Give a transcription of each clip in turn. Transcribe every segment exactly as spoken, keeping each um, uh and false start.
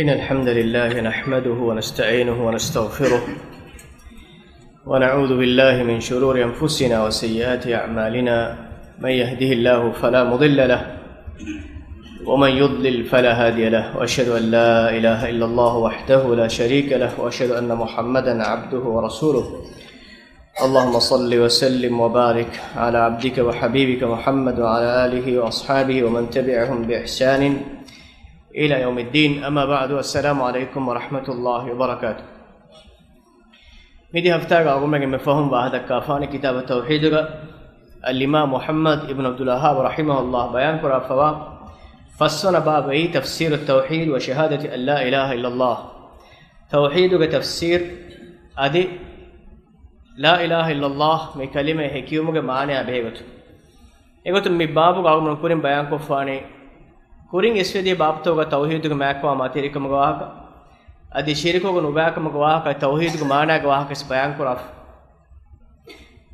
إن الحمد لله نحمده ونستعينه ونستغفره، ونعوذ بالله من شرور أنفسنا وسيئات أعمالنا. من يهده الله فلا مضل له، ومن يضلل فلا هادي له، وأشهد أن لا إله إلا الله وحده لا شريك له، وأشهد أن محمدا عبده ورسوله. اللهم صل وسلم وبارك على عبدك وحبيبك محمد وعلى آله وأصحابه ومن تبعهم بإحسان إلى يوم الدين. أما بعد، السلام عليكم ورحمة الله وبركاته. މިދި ހަފްތާގަ އަޅުގަނޑުމެން އެންމެ ފަހުން ވާހަކަދައްކާފާނެ ކިތާބު ތައުޙީދުގަ އަލްއިމާމް މުޙައްމަދު އިބްނު ޢަބްދުލްވައްހާބް ރަޙިމަހުﷲ ބަޔާންކުރާފަވާ ފަސްވަނަ ބާބު އެއީ تفسير التوحيد وشهادة أن لا إله إلا الله. ތައުޙީދުގެ ތަފްސީރު އަދި لا إله إلا الله މި ކަލިމަ ހެކިވުމުގެ މާނަޔާ ބެހޭގޮތުން. އެގޮތުން މި ބާބުގަ އަޅުގަނޑު ކުރިން ބަޔާންކޮށްފާނީ، ކުރިން އިސްވެދިޔަ ބާބުތަކުގަ ތައުޙީދުގެ މާތްކަމާ މަތިވެރިކަމުގެ ވާހަކަ، އަދި ޝިރިކުގަ ނުބައިކަމުގެ ވާހަކަ، ތައުޙީދުގެ މާނާގެ ވާހަކަ ވެސް ބަޔާންކުރާފަ.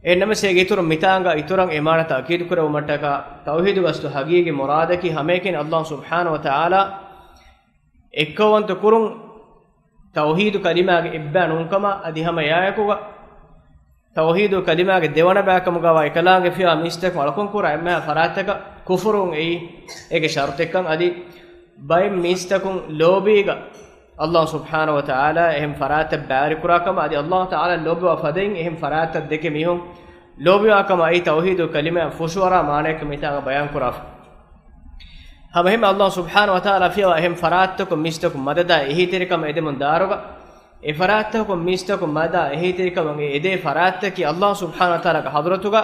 އެހެންނަމަވެސް އޭގެ އިތުރުން މިތާނގަ އިތުރަށް އެ މާނަ ތައުކީދު ކުރެވުމަށްޓަކާ، ތައުޙީދުގެ އަސްލު ޙަޤީޤީ މުރާދަކީ ހަމައެކަނި ﷲ ސުބްޙާނަހޫ ވަތަޢާލާ އެއްކައުވަންތަ ކުރުން، ތައުޙީދު ކަލިމާގެ އެއްބައި ނޫންކަމާ އަދި ހަމަ އެއާއެކުގަ ތައުޙީދު ކަލިމާގެ ދެވަނަ ބައިކަމުގަވާ އެކަލާނގެފިޔާ މީސްތަކުން އަޅުކަން ކުރާ އެންމެހާ ފަރާތްތަކަށް ކުފުރުން އެއީ އޭގެ ޝަރުޠެއްކަން އަދި ބައެއް މީސްތަކުން ލޯބީގަ ﷲ ސުބްޙާނަހޫ ވަތަޢާލާ އެހެން ފަރާތްތައް ބައިވެރިކުރާ ކަމަށް އަދި ﷲ ތަޢާލާ ލޯބިވާ ފަދައިން އެހެން ފަރާތްތައް ދެކެ މީހުން ލޯބިވާ ކަމަށް އެއީ ތައުޙީދު ކަލިމާއަށް ފުށުއަރާ މާނަޔަކަށް މިތާގަ ބަޔާންކުރާފަ. ހަމައެހެންމެ ﷲ ސުބްޙާނަހޫ ވަތަޢާލާ ފިޔަވާ އެހެން ފަރާތްތަކުން މީސްތަކުން މަދަދާ އެހީތެރިކަމަށް އެދެމުން ދާއިރުގަ، އެ ފަރާތްތަކުން މީސްތަކުން މަދަދާ އެހީތެރިކަމަށް އެ އެދޭ ފަރާތްތަކީ ﷲ ސުބްޙާނަހޫ ވަތަޢާލާގެ ޙަޟްރަތުގަ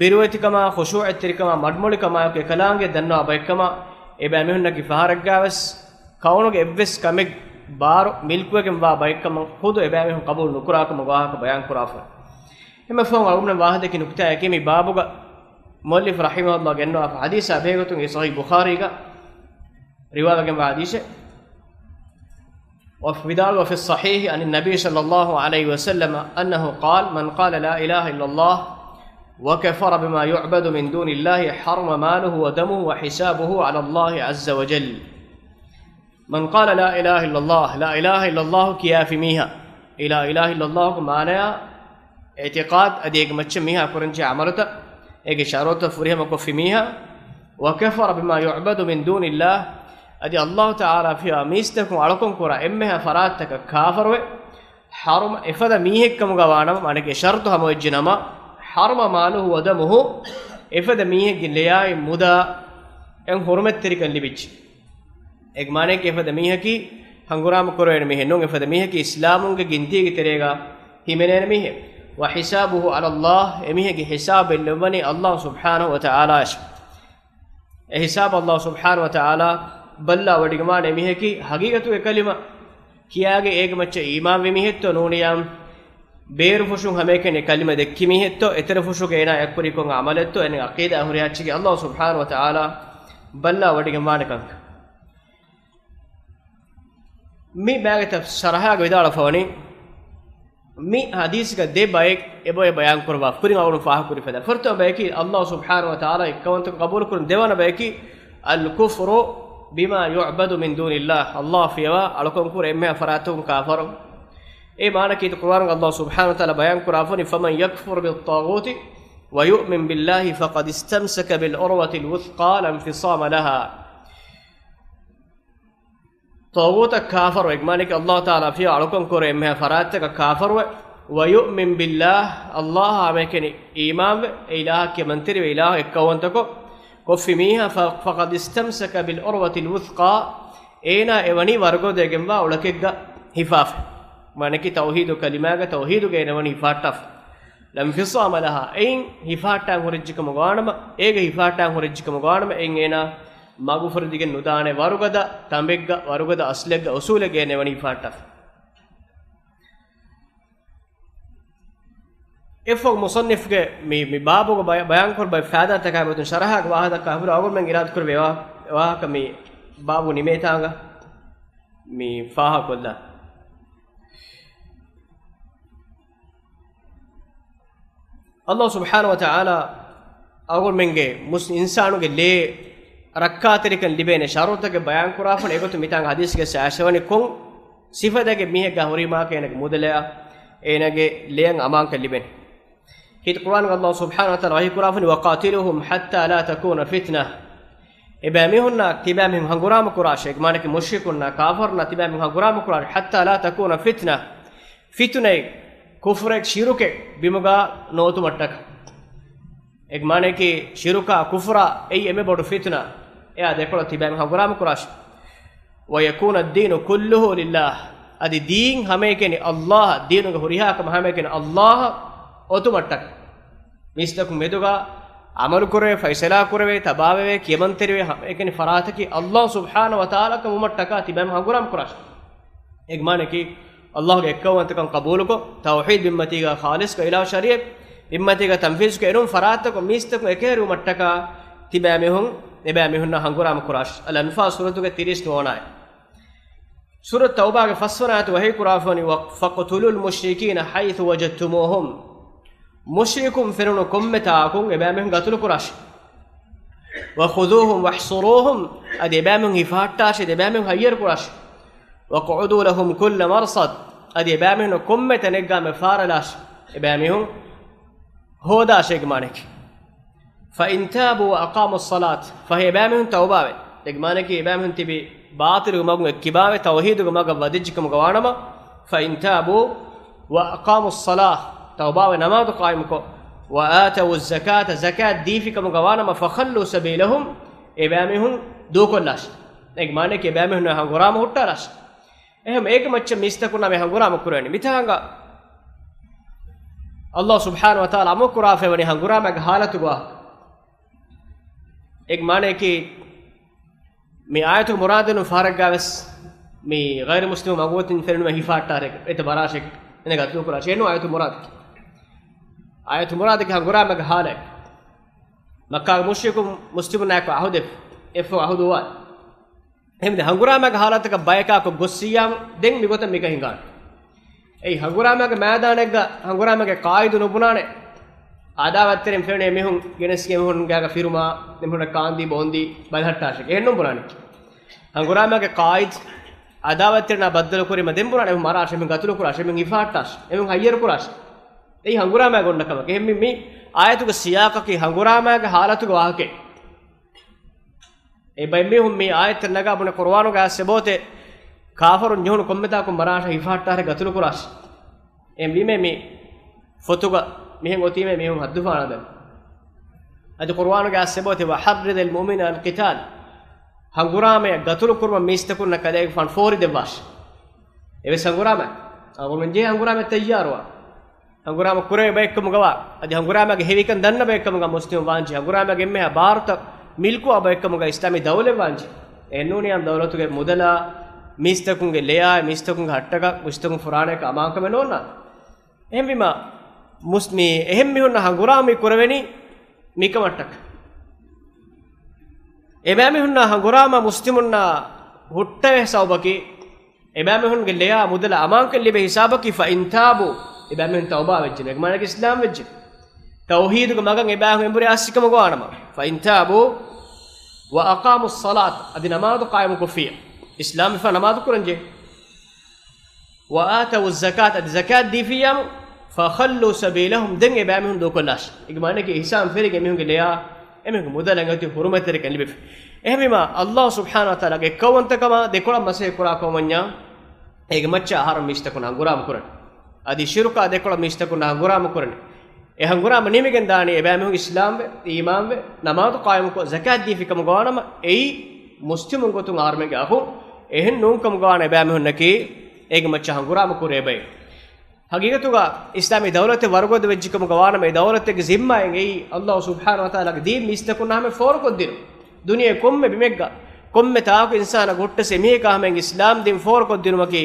ބިރުވެތިކަމާ، ޚުޝޫޢަތްތެރިކަމާ، މަޑުމޮޅިކަމާއެކު އެކަލާނގެ ދަންނަވާ ބައެއްކަމަށް އެބައިމީހުންނަކީ ފަހަރެއްގަވެސް ކައުނުގެ އެއްވެސް ކަމެއް ބާރު މިލްކުވެގެންވާ ބައެއްކަމަށް ޚުދު އެބައިމީހުން ޤަބޫލު ނުކުރާކަމުގެ ވާހަކަ ބަޔާންކުރާފަ. އެންމެ ފަހުން އަޅުގަނޑުމެން ވާހަކަދެއްކި ނުކުތާއަކީ މި ބާބުގަ މުއައްލިފު ރަޙިމަހުﷲ ގެންނަވާ ޙަދީޘާ ބެހޭގޮތުން އެ ޞަޙީޙު ބުޚާރީގަ ރިވާވެގެންވާ ޙަދީޘެއް. ވިދާޅުވެފަ ޞަޙީޙު عن النبي صلى الله عليه وسلم أنه قال: من قال لا إله إلا الله وكفر بما يعبد من دون الله حرم ماله ودمه وحسابه على الله عز وجل. من قال لا إله إلا الله، لا إله إلا الله ކިޔާފި މީހާ، އެ لا إله إلا الله ގެ މާނަޔާ އިޢުތިޤާދު އަދި އޭގެ މައްޗަށް މީހާ ކުރަންޖެހޭ ޢަމަލުތައް، އޭގެ ޝަރުޠުތައް ފުރިހަމަކޮށްފި މީހާ، وكفر بما يعبد من دون الله، އަދި ﷲ ތަޢާލާ ފިޔަވާ މީސްތަކުން އަޅުކަން ކުރާ އެންމެހާ ފަރާތްތަކަށް ކާފަރުވެ، ޙަރުމަ އެފަދަ މީހެއްކަމުގަ ވާނަމަ، މާނައަކީ ޝަރުޠު ހަމަވެއްޖެ ނަމަ، حرم ماله ودمه، އެފަދަ މީހެއްގެ ލެޔާއި މުދާ އެ ޙުރުމަތްތެރިކަން ލިބިއްޖެ. އޭގެ މާނައަކީ އެފަދަ މީހަކީ ހަނގުރާމަ ކުރެވޭނެ މީހެއް ނޫން، އެފަދަ މީހަކީ އިސްލާމުންގެ ގިންތީގެ ތެރޭގަ ހިމެނޭނެ މީހެއް. وحسابه على الله، އެމީހެއްގެ ހިސާބު ބެއްލެވުނީ ﷲ ސުބްޙާނަހޫ ވަތަޢާލާއަށް. އެ ހިސާބު ﷲ ސުބްޙާނަހޫ ވަތަޢާލާ ބައްލަވާ ވޮޑިގަންވާނެ އެމީހަކީ ހަގީގަތުގެ ކަލިމަ ކިޔާގެ އޭގެ މައްޗަށް އީމާންވި މީހެއްތޯ ނޫނިޔާ ބޭރުފުށުން ހަމައެކަނި ކަލިމަ ދެއްކި މީހެއްތޯ، އެތެރެފުށުގެ އޭނާ އެއްކުރީ ކޮން ޢަމަލެއްތޯ، އެން ޢަޤީދާ ހުރިހާ އެއްޗެއް ﷲ ސުބްޙާނަހޫ ވަތަޢާލާ ބައްލަވާ ވޮޑިގަންވާނެ ކަންކަން. މި ބައިގެ ތަފް-، ޝަރަޙާގަ ވިދާޅުވެފަވަނީ، މި ޙަދީޘްގަ ދެ ބައެއް އެބައޮތް ބަޔާންކުރައްވާ ކުރިން އަޅުގަނޑު ފާހަގަކުރި ފަދަ. ފުރަތަމަ ބަޔަކީ ﷲ ސުބްޙާނަހޫ ވަތަޢާލާ އެއްކައުވަންތަކަން ޤަބޫލުކުރުން. ދެވަނަ ބަޔަކީ الكفر بما يعبد من دون الله، ﷲ ފިޔަވާ އަޅުކަން ކުރާ އެންމެހާ ފަރާތަކުން ކާފަރު. އެ މާނައަކީ ޤުރްއާނުގަ ﷲ ސުބްޙާނަހޫ ވަތަޢާލާ ބަޔާންކުރާ ފަނި، فمن يكفر بالطاغوت ويؤمن بالله فقد استمسك بالعروة الوثقى لا انفصام لها. ޠާޣޫތަށް ކާފަރު، އެގެ މާނައަކީ ﷲ ތަޢާލާ ފިޔަވާ އަޅުކަން ކުރޭ އެންމެހާ ފަރާތްތަކަށް ކާފަރުވެ، ويؤمن بالله، ﷲ އާ ހަމައެކަނި އީމާންވެ، އެ އިލާހަކީ މަންތެރިވެ އިލާހު އެއްކައުވަންތަކޮށް، ކޮށްފި މީހާ، ފަ-، فقد استمسك بالعروة الوثقى، އޭނާ އެވަނީ ވަރުގަދަވެގެންވާ އުޅަކެއްގަ ހިފާފަ. މާނައަކީ ތައުޙީދު ކަލިމާގަ ތައުޙީދުގަ އޭނާ ވަނީ ހިފާއްޓާފަ. لا انفصام لها، އެއިން ހިފާއްޓާން ހުރެއްޖެކަމުގަ ވާނަމަ، އޭގަ ހިފާއްޓާން ހުރެއްޖެކަމުގަ ވާނަމަ، އެއިން އޭނާ މަގުފުރެދިގެން ނުދާނެ، ވަރުގަދަ ތަނބެއްގަ، ވަރުގަދަ އަސްލެއްގަ، އުޞޫލެއްގަ އޭނާ ވަނީ ހިފާއްޓާފަ. އެއަށްފަހު މުޞައްނިފުގެ މި، މި ބާބުގަ ބަޔާ-، ބަޔާންކުރި ބައެއް ފައިދާތަކާ ގޮތުން ޝަރަޙާގެ ވާހަކަ ދައްކާ ހުރި އަޅުގަނޑުމެން އިރާދަކުރެއްވި ވާ-، ވާހަކަ މި ބާބު ނިމޭތާނގަ މި ފާހަގަކޮށްލާ. ﷲ ސުބްޙާނަހޫ ވަތަޢާލާ އަޅުގަނޑުމެންގެ މުސް-، އިންސާނުގެ ލޭ ރައްކާތެރިކަން ލިބޭނެ ޝަރުތަކެއް ބަޔާން ކުރާފަން. އެގޮތުން މިތާނގަ ޙަދީޘްގެ އައިސްފަވަނީ ކޮން ސިފަތަކެއް މީހެއްގަ ހުރީމާކަށް އޭނަގެ މުދަލައާ އޭނަގެ ލެޔަށް އަމާންކަން ލިބޭނެ. ކީރިތި ޤުރްއާނުގަ ﷲ ސުބްޙާނަހޫ ވަތަޢާލާ ވަޙީ ކުރާފަނީ، "وَقَاتِلُوهُمْ حَتَّىٰ لَا تَكُونَ فِتْنَةً." އެބައިމީހުންނާ ތިބައިމީހުން ހަނގުރާމަ ކުރާށޭ. އޭގެ މާނައަކީ މުޝްރިކުންނާ ކާފަރުންނާ ތިބައިމީހުން ހަނގުރާމަ ކުރާށޭ. "حَتَّىٰ لَا تَكُونَ فِتْنَةً." ފިތުނައެއް، ކުފުރެއް، ޝިރުކެއް ބިމުގަ ނޯތުމަށްޓަކާ. އޭގެ މާނައަކީ ޝިރުކާ ކުފުރާ އެއީ އެންމެ ބޮޑު ފިތުނަ. އެއާ ދެކޮޅަށް ތިބައިމީހުން ހަނގުރާމަ ކުރާށޭ. "وَيَكُونَ الدِّينُ كُلُّهُ لِلَّهِ." އަދި ދީން ހަމައެކަނި ﷲ، ދީނުގެ ހުރިހާ ކަމެއް ހަމައެކަނި ﷲ އަށް އޮތުމަށްޓަކާ. މީސްތަކުން މެދުގަ ޢަމަލު ކުރެވޭ، ފައިސަލާ ކުރެވޭ، ތަބާވެވޭ، ކިޔަމަންތެރިވޭ، ހަމައެކަނި ފަރާތަކީ ﷲ ސުބްޙާނަހޫ ވަތަޢާލާ ކަމުމަށްޓަކާ ތިބައިމީހުން ހަނގުރާމަ ކުރާށޭ. އޭގެ މާނައަކީ، ﷲ ގެ އެއްކައުވަންތަކަން ޤަބޫލުކޮށް، ތައުޙީދު ބިންމަތީގަ ޚާލިޞްކޮށް، އިލާހު ޝަރީޢަތް ބިންމަތީގަ ތަންފީޒުކޮށް، އެނޫން ފަރާތްތަކުން މީސްތަކުން އެކައިރިވުމަށްޓަކާ ތިބައިމީހުން، އެބައިމީހުންނާ ހަނގުރާމަ ކުރާށޭ. އަލްއަންފާލު ސޫރަތުގެ ތިރީސް ނުވަ އާޔަތް. ސޫރަތު ތައުބާގެ ފަސްވަނަ އާޔަތު ވަޙީ ކުރާފަނީ، "وَ، فَاقْتُلُوا الْمُشْرِكِينَ حَيْثُ وَجَدتُّمُوهُمْ." މުޝްރިކުން ފެނުނު ކޮންމެ ތާކުން އެބައިމީހުން ގަތުލު ކުރާށޭ. "وَخُذُوهُمْ وَاحْصُرُوهُمْ." އަދި އެބައިމީހުން ހިފަހައްޓާށޭ، އެބައިމީހުން ހައްޔަރު ކުރާށޭ. "وَاقْعُدُوا لَهُمْ كُلَّ مَرْصَدٍ." އަދި އެބައިމީހުން ކޮންމެ ތަނެއްގަ މެ ފާރަލާށޭ. އެބައިމީހުން ހޯދާށޭ އޭގެ މާނައަކީ. "فَإِنْ تَابُوا وَأَقَامُوا الصَّلَاةَ." ފަހެ އެބައިމީހުން ތައުބާވެ. އޭގެ މާނައަކީ އެބައިމީހުން ތިބި ބާޠިލުގެ މަގުން އެއްކިބާވެ، ތައުޙީދުގެ މަގަށް ވަދެއްޖެ ކަމުގަ ވާނަމަ، "فَإِنْ تَابُوا وَأَقَامُوا الصَّلَاةَ." ތައުބާވެ ނަމާދު ޤާއިމުކޮށް، "وَآتَوُا الزَّكَاةَ." ޒަކާތް ދީފި ކަމުގަ ވާނަމަ، "فَخَلُّوا سَبِيلَهُمْ." އެބައިމީހުން ދޫކޮށްލާށޭ. އޭގެ މާނައަކީ އެބައިމީހުންނާ ހަނގުރާމަ ހުއްޓާލާށޭ. އެހެން އޭގެ މައްޗަށް މީސްތަކުންނާ މި ހަނގުރާމަ ކުރެވެނީ. މިތާނގަ ﷲ ސުބްޙާނަހޫ ވަތަޢާލާ އަމުރު ކުރާފައިވަނީ ހަނގުރާމައިގެ ޙާލަތުގަ. އޭގެ މާނައަކީ މި އާޔަތު މުރާދު ނު ފަހަރެއްގަވެސް މި ޣައިރު މުސްލިމު މަގުމަތިން ފެނުނު ހިފާއްޓާށޭ، އެތައް ބަރާށޭ، އެނެ ގަތުލު ކުރާށޭ ނު އާޔަތު މުރާދު. އާޔަތު މުރާދަކީ ހަނގުރާމައިގެ ޙާލެއް. މައްކާގެ މުޝްރިކުން މުސްލިމުންނާއެކު ޢަހުދެއް، އެއްފަހު ޢަހުދުވާން. އެހެންވެ، ހަނގުރާމައިގެ ޙާލަތަކަށް ބަޔަކާކޮށް ގޮއްސިއްޔާމު، ދެން މިގޮތަށް މިކަ ހިނގާނެ. އެއީ ހަނގުރާމައިގެ މައިދާނެއްގަ ހަނގުރާމައިގެ ޤާއިދު ނުބުނާނެ. އަދާވަތްތެރިން ފެނުނޭ މީހުން ގެނެސްގެން މީހުން ގާގަ ފިރުމާ، މީހުންނަށް ކާންދީ ބޯންދީ ބަލަހައްޓާށޭ. އެހެންނޫން ބުނާނެ. ހަނގުރާމައިގެ ޤާއިދު އަދާވަތްތެރިންނާ ބައްދަލުކުރީމަ ދެން ބުނާނެ މި މަރާށޭ، މި ގަތުލު ކުރާށޭ، މި ހިފާއްޓާށޭ، މި ހައްޔަރު ކުރާށޭ. އެއީ ހަނގުރާމައިގެ އޮންނަ ކަމަކީ. އެހެން މި، މި އާޔަތުގެ ސިޔާޤަކީ ހަނގުރާމައިގެ ޙާލަތުގެ ވާހަކައެއް. އެ ބައެއް މީހުން މި އާޔަތްތައް ނަގާ ބުނެ ޤުރުއާނުގަ އައިސް އެބައޮތޭ، ކާފަރުން ޖެހުނު ކޮންމެ ތާކުން މަރާށޭ، ހިފާއްޓާށޭ، ގަތުލު ކުރާށޭ. އެހެންވީމޭ މި ފޮތުގަ މިހެން އޮތީމޭ މީހުން ހައްދުފަހާނަ ދެން. އަދި ޤުރުއާނުގަ އައިސް އެބައޮތޭ، "وَحَرِّضِ الْمُؤْمِنِينَ عَلَى الْقِتَالِ." ހަނގުރާމަޔަށް ގަތުލު ކުރުމަށް މީސްތަކުންނަށް ކަލޭގެފާނު ފޯރި ދެއްވާށޭ. އެވެސް ހަނގުރާމަ، އަޅުގަނޑުމެން ޖެހޭ ހަނގުރާމަ ތައްޔާރުވާ. ހަނގުރާމަ ކުރެވޭ ބައެއްކަމުގަ ވާ، އަދި ހަނގުރާމައިގެ ހެވިކަން ދަންނަ ބައެއްކަމުގަ މުސްލިމުން ވާންޖެހޭ، ހަނގުރާމައިގެ އެންމެހާ ބާރުތައް މިލްކުވާ ބައެއްކަމުގަ އިސްލާމީ ދައުލަތް ވާންޖެހޭ. އެހެންނޫނިއްޔާމު ދައުލަތުގެ މުދަލާ، މީސްތަކުންގެ ލެޔާ، މީސްތަކުންގެ ހައްޓަކަށް، މީސްތަކުން ފުރާނަޔަކަށް އަމާންކަމެއް ނޯންނާނެ. އެހެންވީމަ، މުސް-، މި އެހެން މީހުންނަށް ހަނގުރާމަ ކުރެވެނީ މިކަމަށްޓަކައި. އެބައިމީހުންނާ ހަނގުރާމަ މުސްލިމުންނާ ހުއްޓަވޭ ސަބަބަކީ، އެބައިމީހުންގެ ލެޔާ މުދަލަށް އަމާންކަން ލިބޭ ހިސާބަކީ، فَإِنْ تَابُوا، އެބައިމީހުން ތައުބާ ވެއްޖެ، އޭގެ މާނައަކީ އިސްލާމް ވެއްޖެ. ތައުޙީދުގެ މަގަށް އެބައިމީހުން އެނބުރި އައިސްފި ކަމުގަ ވާނަމަ، فَإِنْ تَابُوا وَأَقَامُوا الصَّلَاةَ، އަދި ނަމާދު ޤާއިމު ކޮށްފިއްޔާ، އިސްލާމްވެފަ ނަމާދު ކުރަންޖެހޭ. وَآتَوُا الزَّكَاةَ، އަދި ޒަކާތް ދީފިއްޔާމު، فَخَلُّوا سَبِيلَهُمْ، ދެން އެބައިމީހުން ދޫކޮށްލާށޭ. އޭގެ މާނައަކީ އިޙްސާން ފެށިގެން އެމީހުންގެ ލެޔާ، އެމީހުންގެ މުދަލަށް އެނގޭތީ ޙުރުމަތްތެރިކަން ލިބިފަ. އެހެންވީމަ، ﷲ ސުބްޙާނަހޫ ވަތަޢާލާގެ އެއްކައުވަންތަކަމާ ދެކޮޅަށް މަސައްކަތް ކުރާ ކަމަށްވަންޏާ، އޭގެ މައްޗަށް އަހަރުން މީސްތަކުން ހަނގުރާމަ ކުރަނީ. އަދި ޝިރުކާ ދެކޮޅަށް މީސްތަކުން ހަނގުރާމަ ކުރަނީ. އެ ހަނގުރާމަ ނިމިގެން ދާނީ އެބައިމީހުން އިސްލާމްވެ، އީމާންވެ، ނަމާދު ޤާއިމުކޮށް، ޒަކާތް ދީފި ކަމުގަ ވާނަމަ، އެއީ މުސްލިމުން ގޮތުން އަހަރުމެންގެ އަޚުން، އެހެން ނޫން ކަމުގަ ވާނަމަ އެބައިމީހުންނަކީ އޭގެ މައްޗަށް ހަނގުރާމަ ކުރޭ ބައެއް. ހަގީގަތުގަ އިސްލާމީ ދައުލަތެއް ވަރުގަދަ ވެއްޖެ ކަމުގަ ވާނަމަ، އެ ދައުލަތެއްގެ ޒިންމާއިން އެއީ ﷲ ސުބްޙާނަހޫ ވަތަޢާލާގެ ދީން މީސްތަކުންނާ ހަމަ ފޯރުކޮށްދިނުން. ދުނިޔެ ކޮންމެ ބިމެއްގަ، ކޮންމެ ތާކު އިންސާނަކު ހުއްޓަސް އެމީހަކާ ހަމައިން އިސްލާމް ދީން ފޯރުކޮށްދިނުމަކީ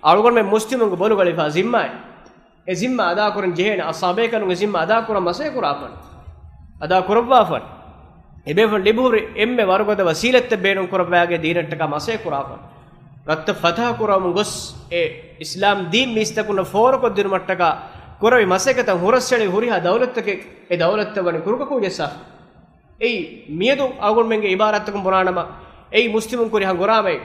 އަޅުގަނޑުމެން މުސްލިމުންގެ ބޮލުގަ އެޅިފާ ޒިންމާއެއް. އެ ޒިންމާ އަދާކުރަން ޖެހޭނެ، އަޞްޙާބޭކަލުންގެ ޒިންމާ އަދާކުރަން މަސައްކަތް ކުރާފަން. އަދާ ކުރައްވާފަން. އެބޭފުޅުން ލިބިހުރި އެންމެ ވަރުގަދަ ވަސީލަތްތައް ބޭނުން ކުރައްވާގެ ދީނަށްޓަކާ މަސައްކަތް ކުރާފަން. ރަށްތައް ފަތަޙަ ކުރަމުން ގޮސް، އެ އިސްލާމް ދީން މީސްތަކުންނަށް ފޯރުކޮށްދިނުމަށްޓަކާ ކުރެވި މަސައްކަތަށް ހުރަސްއެޅި ހުރިހާ ދައުލަތްތަކެއް، އެ ދައުލަތްތައް ވަނީ ކުރުކަކޫ ޖައްސާފަ. އެއީ މިއަދު އަޅުގަނޑުމެންގެ އިބާރާތްތަކުން ބުނާނަމަ، އެއީ މުސްލިމުން ކުރި ހަނގުރާމައެއް.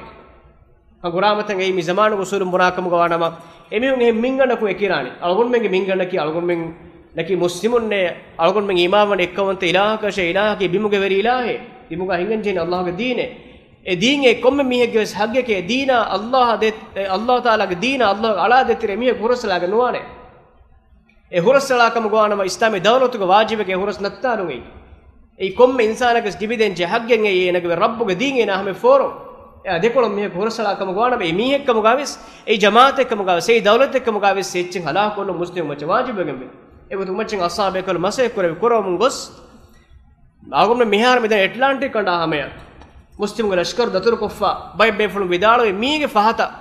ހަނގުރާމަތައް އެއީ މި ޒަމާނުގެ އުސޫލުން ބުނާ ކަމުގަ ވާނަމަ، އެމީހުން އެހެން މިންގަނޑަކުން އެކިރާނީ. އަޅުގަނޑުމެންގެ މިންގަނޑަކީ އަޅުގަނޑުމެންނަކީ މުސްލިމުންނޭ، އަޅުގަނޑުމެން އީމާންވަނީ އެއްކައުވަންތަ އިލާހަކަށޭ، އިލާހަކީ ބިމުގެ ވެރި އިލާހޭ، ބިމުގަ ހިނގަންޖެހޭނީ އައްލާހުގެ ދީނޭ. އެ ދީން އެ ކޮންމެ މީހެއްގެ ވެސް ހައްގެކޭ. އެ ދީނާ އައްލާހަށް ދޭ، އެ އައްލާހު ތަޢާލާގެ ދީނާ އައްލާހަށް އަޅާ ދޭތެރޭ މީހަކު ހުރަސްއަޅާގެން ނުވާނެ. އެ ހުރަސްއަޅާ ކަމުގަ ވާނަމަ އިސްލާމީ ދައުލަތުގެ ވާޖިބެކޭ ހުރަސް ނައްތާލުން އެއީ. އެއީ ކޮންމެ އިންސާނަކަސް ލިބިދޭން ޖެހޭ ހައްގެއް އެއީ އޭނަގެ ރައްބުގެ ދީން އޭނާ ހަމަޔަށް ފޯރުން. އެއާ ދެކޮޅުން މީހަކު ހުރަސްއަޅާ ކަމުގަ ވާނަމަ އެ މީހެއްކަމުގަ ވެސް، އެ ޖަމާއަތެއްކަމުގަ ވެސް، އެ ޖަމާއަތެއްކަމުގަ ވެސް އެއްޗެއް ހަލާކުކޮށްލުން މުސްލިމު އުއްމަތަށް ވާޖިބުވެގެންވޭ. އެގޮތުން އުއްމަތުގެ އަޞްޙާބު ބޭކަލުން މަސައްކަތް ކުރެއްވި ކުރަމުން ގޮސް، އަޅުގަނޑުމެން މިހާރު މިދަނީ އެޓްލާންޓިކް ކަނޑާ ހަމަޔަށް. މުސްލިމުންގެ ލަޝްކަރު ދަތުރުކޮށްފަ، ބައެއް ބޭފުޅުން ވިދާޅުވި މީގެ ފަހަތަށް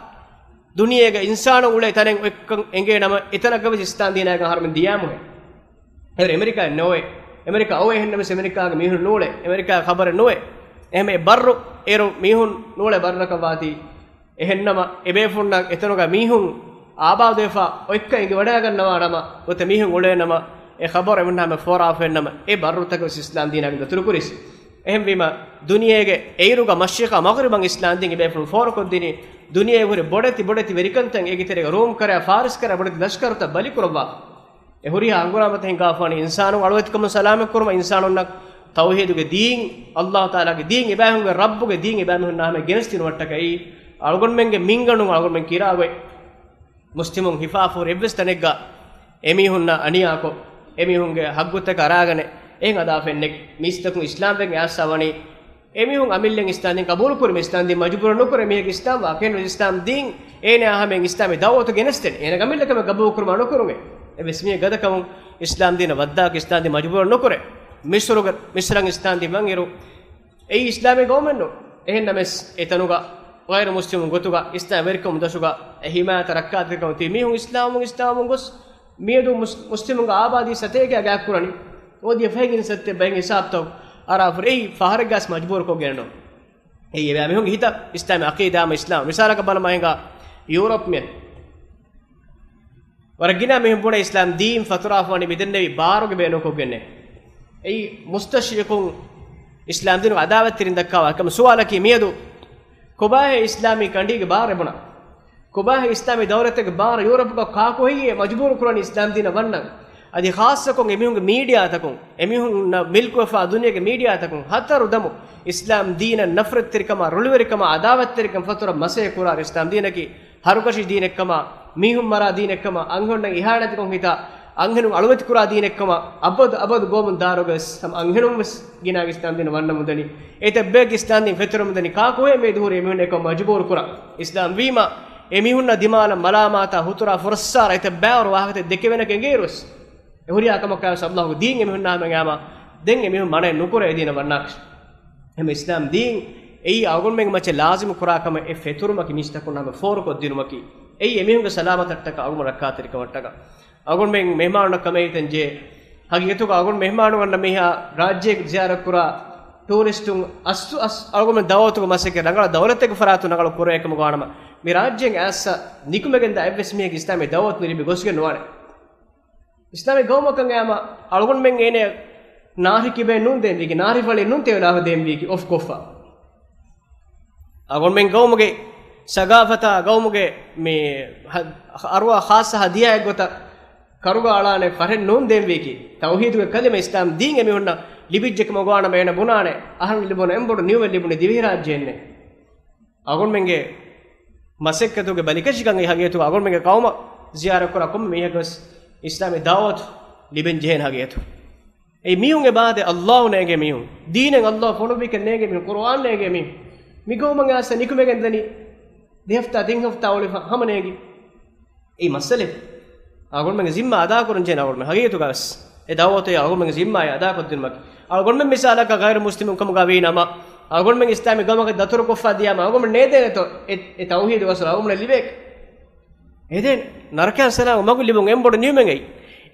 ދުނިޔޭގަ އިންސާނުން އުޅޭ ތަނެއް އޮތްކަން އެނގޭ ނަމަ، އެތަނަކަށް ވެސް އިސްލާމް ދީނާގެ އަހަރުމެން ދިޔާމުހެން. އޭރު އެމެރިކާއެއް ނޯވޭ. އެމެރިކާ އޮވޭ އެހެންނަމަވެސް އެމެރިކާގެ މީހުން ނޫޅޭ. އެމެރިކާ ޚަބަރެއް ނުވޭ. އެހެން އެ ބައްރު އޭރު މީހުން ނޫޅޭ ބައްރަކަށް ވާތީ. އެހެންނަމަ އެބޭފުންނަށް އެތަނުގަ މީހުން އާބާދުވެފަ އޮތްކަން އެނގި ވަޑައިގަންނަވާ ނަމަ، ގޮތެއް މީހުން އުޅޭ ނަމަ، އެ ޚަބަރު އެމީހުންނާ ހަމަ ފޯރާފައިން ނަމަ، އެ ބައްރުތަކަށް ވެސް އިސްލާމް ދީނާގެ ދަތުރުކުރިސް. އެހެންވީމަ، ދުނިޔޭގެ އެއިރުގަ މަޝްރިޤާ މަޣްރިބަށް އިސްލާމް ދީން އެބޭފުޅުން ފޯރުކޮށްދިނީ، ދުނިޔޭގެ ހުރި ބޮޑެތި ބޮޑެތި ވެރިކަންތައް އޭގެ ތެރޭގަ ރޫމް ކަރައި ފާރިސް ކަރައި ބޮޑެތި ލަޝްކަރުތައް ބަލިކުރައްވާ. އެ ހުރިހާ ހަނގުރާމަތައް ހިނގާފާނީ އިންސާނުން އަޅުވެތިކަމުން ސަލާމަތްކުރުމަށް، އިންސާނުންނަށް ތައުޙީދުގެ ދީން، އައްލާހު ތަޢާލާގެ ދީން، އެބައިމީހުންގެ ރައްބުގެ ދީން އެބައިމީހުންނާ ހަމަ ގެނެސްދިނުމަށްޓަކައި، އަޅުގަނޑުމެންގެ މިންގަނޑުން އަޅުގަނޑުމެން ކިރާގޮތް މުސްލިމުން ހިފާފަހުރި އެއްވެސް ތަނެއްގަ އެމީހުންނަށް އަނިޔާކޮށް، އެމީހުންގެ ހައްގުތަކަށް އަރާގަނެ، އެހެން އަދާފައެއް ނެތް. މީސްތަކުން އިސްލާމްވެގެން އައިސްފަ ވަނީ، އެމީހުން އަމިއްލައިން އިސްލާމްދީން ޤަބޫލުކުރި، އިސްލާމްދީން މަޖުބޫރު ނުކުރޭ، މީހެއް އިސްލާމް ވާ ކެނޑު އިސްލާމްދީން އޭނާ ހަމައިން އިސްލާމީ ދަޢުވަތު ގެނެސްދޭނެ. އޭނާގެ އަމިއްލަކަމެއް ޤަބޫލުކުރުމާ ނުކުރުމޭ. އެއްވެސް މީހެއް ގަދަކަމުން އިސްލާމްދީނަށް ވައްދާކަށް އިސްލާމްދީން މަޖުބޫރު ނުކުރޭ. މިޞްރުގެ، މިޞްރަށް އިސްލާމްދީން ވަންއިރު، އެއީ އިސްލާމީ ޤައުމެއްނޫން. އެހެންނަމަވެސް، އެތަނުގަ ޣައިރު މުސްލިމުން ގޮތުގަ އިސްލާމް ވެރިކަމުން ދަށުގަ އެ ޙިމާޔަތަށް ރައްކާތެރިކަމުން ތިބި މީހުން އިސްލާމްވުން، އިސްލާމްވުން ގޮސް، މިއަދު މުސް-، މުސްލިމުންގެ އާބާދީ ސަތޭކައާ ގާތްކުރަނީ. އޯދިޔަ ފަހެއް އިން ސައްތެއް ބައެއް ހިސާބުތައް އަރާފަ އެއީ ފަހަރެއްގަސް މަޖުބޫރުކޮށްގެންނޫން. އެއީ އެބައިމީހުންގެ ހިތަށް އިސްލާމީ ޢަޤީދާ އިސްލާމް. މިސާލަކަށް ބަލަމާ ހިނގާ ޔޫރަޕް މިއަދު ވަރަށް ގިނަ މީހުން ބުނޭ އިސްލާމް ދީން ފަތުރާފަވަނީ މިދެންނެވި ބާރުގެ ބޭނުންކޮށްގެންނޭ. އެއީ މުސްތަޝްރިޤުން އިސްލާމް ދީނުގެ އަދާވަތްތެރިން ދައްކާ ވާހަކަ. އެކަމަ ސުވާލަކީ މިއަދު ކޮބާހޭ އިސްލާމީ ކަނޑީގެ ބާރު އެބުނާ؟ ކޮބާހޭ އިސްލާމީ ދައުލަތެއްގެ ބާރު ޔޫރަޕުގަ ކާކުހެއްޔޭ މަޖުބޫރު ކުރަނީ އިސްލާމް ދީނަށް ވަންނަން؟ އަދި ޚާއްޞަކޮށް އެމީހުންގެ މީޑިއާތަކުން، އެމީހުންނަށް މިލްކުވެފާ ދުނިޔޭގެ މީޑިއާތަކުން ހަތަރު ދަމު އިސްލާމް ދީނަށް ނަފްރަތްތެރިކަމާ، ރުޅިވެރިކަމާ، އަދާވަތްތެރިކަން ފަތުރަށް މަސައްކަތް ކުރާ އިސްލާމް ދީނަކީ ހަރުކަށި ދީނެއްކަމާ، މީހުން މަރާ ދީނެއްކަމާ، އަންހެނުންނަށް އިހާނެތިކޮށް ހިތާ، އަންހެނުން އަޅުވެތިކުރާ ދީނެއްކަމާ، އަބަދު އަބަދު ގައުމުން ދާރުގަވެސް ހަމަ އަންހެނުންވެސް ގިނަ އިސްލާމް ދީނަށް ވަންނަމުންދަނީ. އެތައް ބަޔަކު އިސްލާމް ދީން ފެތުރެމުންދަނީ ކާކުހޭ މެދުހުރި އެމީހުން އެކަމަށް މަޖުބޫރު ކުރާ. އިސްލާމް ވީމަ، އެމީހުންނަށް ދިމާލަށް މަލާމާތާ ހުތުރާ ފުރައްސާރަ އެތައް ބައިވަރު ވާހަކަތައް ދެކެވޭނެ އެނގޭއިރުވެސް، އެ ހުރިހާ ކަމަކާވެސް އައްލާހުގެ ދީން އެމީހުންނާ ހަމަ އައިމާ، ދެން އެމީހުން މަނައެއް ނުކުރޭ އެ ދީނަށް ވަންނާކަށް. އެހެން އިސްލާމް ދީން އެއީ އަޅުގަނޑުމެންގެ މައްޗަށް ލާޒިމު ކުރާ ކަމެއް، އެ ފެތުރުމަކީ މީސްތަކުންނާ ހަމަ ފޯރުކޮށްދިނުމަކީ. އެއީ އެމީހުންގެ ސަލާމަތަށްޓަކާ އަޅުގަނޑު ރައްކާތެރިކަމަށްޓަކާ. އަޅުގަނޑުމެން މެހްމާނުންނަށް ކަމޭ ހިތަށް ޖެހޭ. ހަގީގަތުގަ އަޅުގަނޑު މެހްމާނުން އަންނަ މީހާ ރާއްޖޭގެ ޒިޔާރަތްކުރާ ޓޫރިސްޓުން އަސްލު އަސް އަޅުގަނޑުމެން ދައުވަތުގެ މަސައްކަތް ރަނގަޅަށް ދައުލަތެއްގެ ފަރާތުން ރަނގަޅު ކުރޭ ކަމުގަ ވާނަމަ، މި ރާއްޖޭގެ އައިސް ނިކުމެގެންދާ އެއްވެސް މީހެއްގެ އިސްލާމީ ދައުވަތު ނުލިބި ގޮސްގެން ނުވާނެ. އިސްލާމީ ގައުމަކަށް އައިމަ އަޅުގަނޑުމެން އޭނެ ނާރި ކިބައެއް ނޫން ދޭންވީކީ، ނާރި ފަޅި ނޫން ތެޔޮލާފަ ދޭންވީކީ އޮފްކޮށްފަ. އަޅުގަނޑުމެން ގައުމުގެ ސަގާފަތާ، ގައުމުގެ މި ހަ-، އަރުވާ ޚާއްޞަ ހަދިޔާއެއްގޮތަށް ކަރުގަ އަޅާނެ ފަރެއް ނޫން ދޭންވީކީ، ތައުހީދުގެ ކަލިމަ އިސްލާމް ދީން އެމީހުންނަށް ލިބިއްޖެ ކަމަށް ވާނަމަ އޭނަ ބުނާނެ، އަހަރެން ލިބުނު އެނބުރު ނިޢުމަތް ލިބުނީ ދިވެހިރާއްޖެއެއްނޭ. އަޅުގަނޑުމެންގެ މަސައްކަތުގެ ބަލިކަށިކަން އެއީ ހަގީގަތުގަ އަޅުގަނޑުމެންގެ ޤައުމަށް ޒިޔާރަތްކުރާ ކޮންމެ މީހަކަސް އިސްލާމީ ދަޢުވަތު ލިބެން ޖެހޭނެ ހަގީގަތު. އެއީ މީހުން އެބައާދޭ، އައްލާހު ނޭނގޭ މީހުން، ދީނެއް އައްލާހު ފޮނުއްވިކަން ނޭނގޭ މީހުން، ޤުރުއާން ނޭނގޭ މީހުން. މި ގައުމަށް އައިސް ނިކުމެގެން ދަނީ ދެ ހަފްތާ ތިން ހަފްތާ އުޅިފަ ހަމަ ނޭނގި. އެއީ މައްސަލައެއް. އަޅުގަނޑުމެންގެ ޒިންމާ އަދާކުރަން ޖެހޭނެ އަޅުގަނޑުމެން ހަގީގަތުގަވެސް. އެ ދަޢުވަތު އެއީ އަޅުގަނޑުމެންގެ ޒިންމާއެއް އަދާކޮށްދިނުމަކީ. އަޅުގަނޑުމެން މިސާލަކަށް ޣައިރު މުސްލިމުން ކަމުގަ ވީ ނަމަ، އަޅުގަނޑުމެން އިސްލާމީ ގައުމަކަށް ދަތުރުކޮށްފަ ދިޔާމަ، އަޅުގަނޑުމެން ނޭދޭނެތޯ އެ، އެ ތައުހީދު އަސްލު އަޅުގަނޑުމެން ލިބޭކަށް؟ އެދެން ނަރަކައިން ސަލާމަތް މަގު ލިބުން އެނބޮޑު ނިޢުމަތް.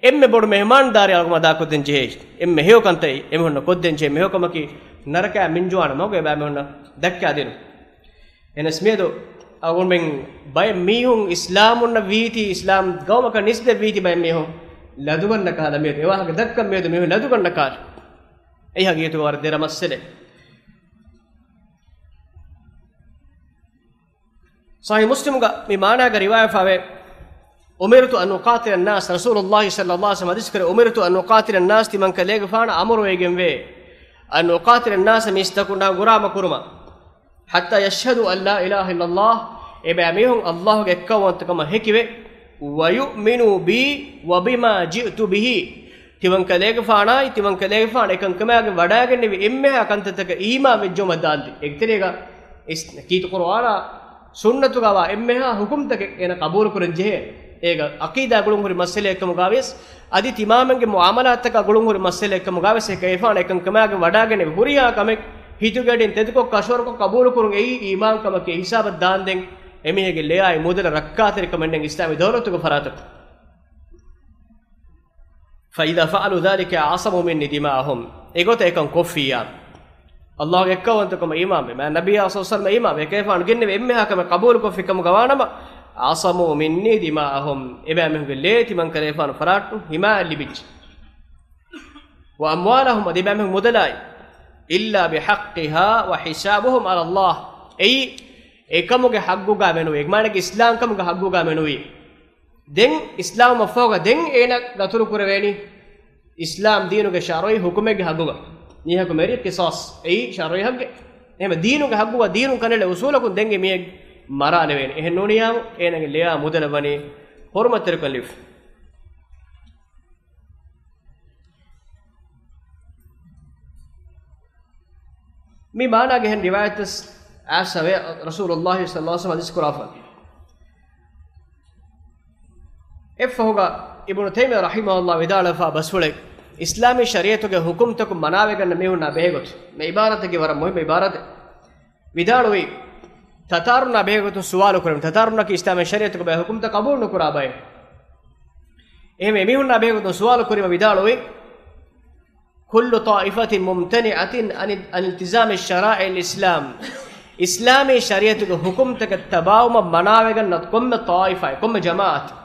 އެންމެ ބޮޑު މެހުމާންދާރީ އަޅުގަނޑުމެން އަދާކޮށްދޭން ޖެހޭ، އެންމެ ހެޔޮ ކަންތައް އެމީހުންނަށް ކޮށްދޭން ޖެހޭ މެހެއް ކަމަކީ، ނަރަކައިން މިންޖުވާނެ މަގު އެބައިމީހުންނަށް ދައްކާދިނުން. އެހެނަސް މިއަދު އަޅުގަނޑުމެން ބައެއް މީހުން އިސްލާމުންނަށް ވީތީ، އިސްލާމް ގައުމަކަށް ނިސްބަތް ވީތީ ބައެއް މީހުން ލަދުގަންނަ ކަހަލަ މިއަދު އެ ވާހަކަ ދައްކަން މިއަދު މީހުން ލަދުގަންނަ ކަހަލަ. އެއީ ހަގީގަތުގަ ވަރަށް ދެރަ މައްސަލައެއް. ޞަޙީޙު މުސްލިމުގަ މި މާނާގަ ރިވާޔަތްވެފަވޭ، "أمرت أن أقاتل الناس"، ރަސޫލުﷲ ޞައްލަﷲ ޢަލައިހި ވަސައްލަމަ ޙަދީޘް ކުރޭ، "أمرت أن أقاتل الناس"، ތިމަންކަލޭގެފާނަށް އަމުރުވެގެންވޭ، "أن أقاتل الناس"، މީސްތަކުންނާ ހަނގުރާމަ ކުރުމަށް، "حتى يشهدوا أن لا إله إلا الله"، އެބައިމީހުން ﷲ ގެ އެއްކައުވަންތަކަމަށް ހެކިވެ، "ويؤمنوا بي وبما جئت به"، ތިމަންކަލޭގެފާނާއި، ތިމަންކަލޭގެފާނު އެކަންކަމާގެން ވަޑައިގެންނެވި އެންމެހާ ކަންތައްތަކަށް އީމާން ވެއްޖައުމަށް ދާންދެން. އެގެތެރޭގަ އިސް-، ކީރިތި ޤުރުއާނާ ސުންނަތުގަވާ އެންމެހާ ޙުކުމްތަކެއް އޭނަ ޤަބޫލުކުރަން ޖެހޭ. އޭގަ ޢަޤީދާ ގުޅުން ހުރި މައްސަލައެއްކަމުގަވިޔަސް، އަދި ތިމާމެންގެ މުޢާމަލާތްތަކާ ގުޅުން ހުރި މައްސަލައެއްކަމުގަވިޔަސް، އެކަލޭގެފާނު އެކަންކަމާގެން ވަޑައިގެންނެވި ހުރިހާ ކަމެއް ހިތުގެ އަޑިން ތެދުކޮށް ކަށަވަރުކޮށް ޤަބޫލުކުރުން އެއީ އީމާންކަމަކީ ހިސާބަށް ދާންދެން، އެމީހެއްގެ ލެޔާއި މުދަލަށް ރައްކާތެރިކަމެއް ނެތް އިސްލާމީ ދައުލަތުގެ ފަރާތަކުން. فإذا فعلوا ذلك عصموا مني دماءهم. އެގޮތަށް އެކަން ކޮށްފިއްޔާ، ﷲ ގެ އެއްކައުވަންތަކަމަށް އީމާންވެ، މާތް ނަބިއްޔާ ޞައްލަﷲ ޢަލައިހި ވަސައްލަމަ އީމާންވެ، އެކަލޭގެފާނު ގެންނެވި އެންމެހާ ކަމެއް ޤަބޫލުކޮށްފިކަމުގަވާނަމަ، عصموا مني دماءهم، އެބައިމީހުންގެ ލޭ ތިމަންކަލޭގެފާނު ފަރާއްޓުން ހިމާޔަތް ލިބިއްޖެ. وأموالهم، އަދި އެބައިމީހުންގެ މުދަލާއި، إلا بحقها وحسابهم على الله. އެއީ އެކަމުގެ ޙައްޤުގަ މެނުވީ، އެ މާނައަކީ އިސްލާމްކަމުގެ ޙައްޤުގަ މެނުވީ. ދެން އިސްލާމްވުމަށްފަހުގަ ދެން އޭނަ ޤަތުލު ކުރެވޭނީ އިސްލާމް ދީނުގެ ޝަރުޢީ ޙުކުމެއްގެ ޙައްޤުގަ. މީހަކު މެރި ޤިޞާޞް، އެއީ ޝަރުޢީ ޙައްޤެއް. އެހެންވެ ދީނުގެ ޙައްޤުގަ ދީނުން ކަނޑައެޅޭ އުޞޫލަކުން ދެން އެ މީހެއް މަރާލެވޭނެ. އެހެން ނޫނިއްޔާމު އޭނަގެ ލެޔާ މުދަލަށް ވަނީ ޙުރުމަތްތެރިކަން ލިބިފަ. މި މާނާގެ އެހެން ރިވާޔަތްވެސް އައިސް އެބައި ރަސޫލުﷲ ޞައްލަﷲ ޢަލައިހި ވަސައްލަމަ ޙަދީޘް ކުރާފަ. އެއްފަހުގަ އިބްނު ތައިމިއްޔާ ރަޙިމަހުﷲ ވިދާޅުވެފަ ބަސްފުޅެއް، އިސްލާމީ ޝަރީޢަތުގެ ޙުކުމްތަކުން މަނާވެގަންނަ މީހުންނާ ބެހޭގޮތުން. މި ޢިބާރަތަކީ ވަރަށް މުހިއްމު ޢިބާރަތެއް. ވިދާޅުވީ، ތަތާރުންނާ ބެހޭގޮތުން ސުވާލު ކުރެވުން. ތަތާރުންނަކީ އިސްލާމީ ޝަރީޢަތުގެ ބައެއް ޙުކުމްތައް ޤަބޫލު ނުކުރާ ބައެއް. އެހެންވެ އެމީހުންނާ ބެހޭގޮތުން ސުވާލު ކުރީމަ ވިދާޅުވީ، كل طائفة ممتنعة عن، عن التزام شرائع الإسلام. އިސްލާމީ ޝަރީޢަތުގެ ޙުކުމްތަކަށް ތަބާވުމަށް މަނާވެގަންނަ ކޮންމެ ޠާއިފާއެއް، ކޮންމެ ޖަމާޢަތެއް.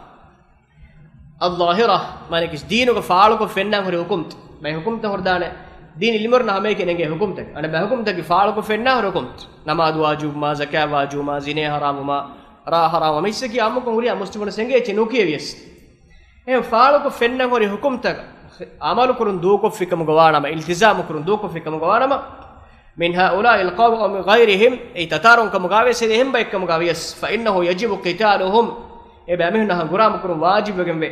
އައްޒާހިރާ، މާނައަކީ ދީނުގަ ފާޅުކޮށް ފެންނާން ހުރި ޙުކުމްތައް. ބައެއް ޙުކުމްތައް ހުރެދާނެ ދީން ޢިލްމުވެރިންނަށް ހަމައެކަނި އެނގޭ ޙުކުމްތައް. އަނެއް ބައެއް ޙުކުމްތަކީ ފާޅުކޮށް ފެންނާން ހުރި ޙުކުމްތައް. ނަމާދު ވާޖިބުވުމާ، ޒަކާތް ވާޖިބުވުމާ، ޒިނޭ ޙަރާމްވުމާ، ރާ ޙަރާމްވުމާ، މިސްކިތަކީ ޢާއްމުކޮށް ހުރިހާ މުސްލިމުން އެނގޭ އެއްޗެއް ނުކިޔެވިޔަސް. އެހެން ފާޅުކޮށް ފެންނަން ހުރި ޙުކުމްތަކަށް ޢަމަލު ކުރުން ދޫކޮށްފި ކަމުގަ ވާނަމަ، އިލްތިޒާމު ކުރުން ދޫކޮށްފި ކަމުގަ ވާނަމަ، من هؤلاء القوم أو من غيرهم، އެއީ ތަތާރުން ކަމުގަވިޔަސް އެ އެހެން ބައެއް ކަމުގަވިޔަސް، فإنه يجب قتالهم، އެބައިމީހުންނަށް ހަނގުރާމަ ކުރުން ވާޖިބުވެގެންވޭ.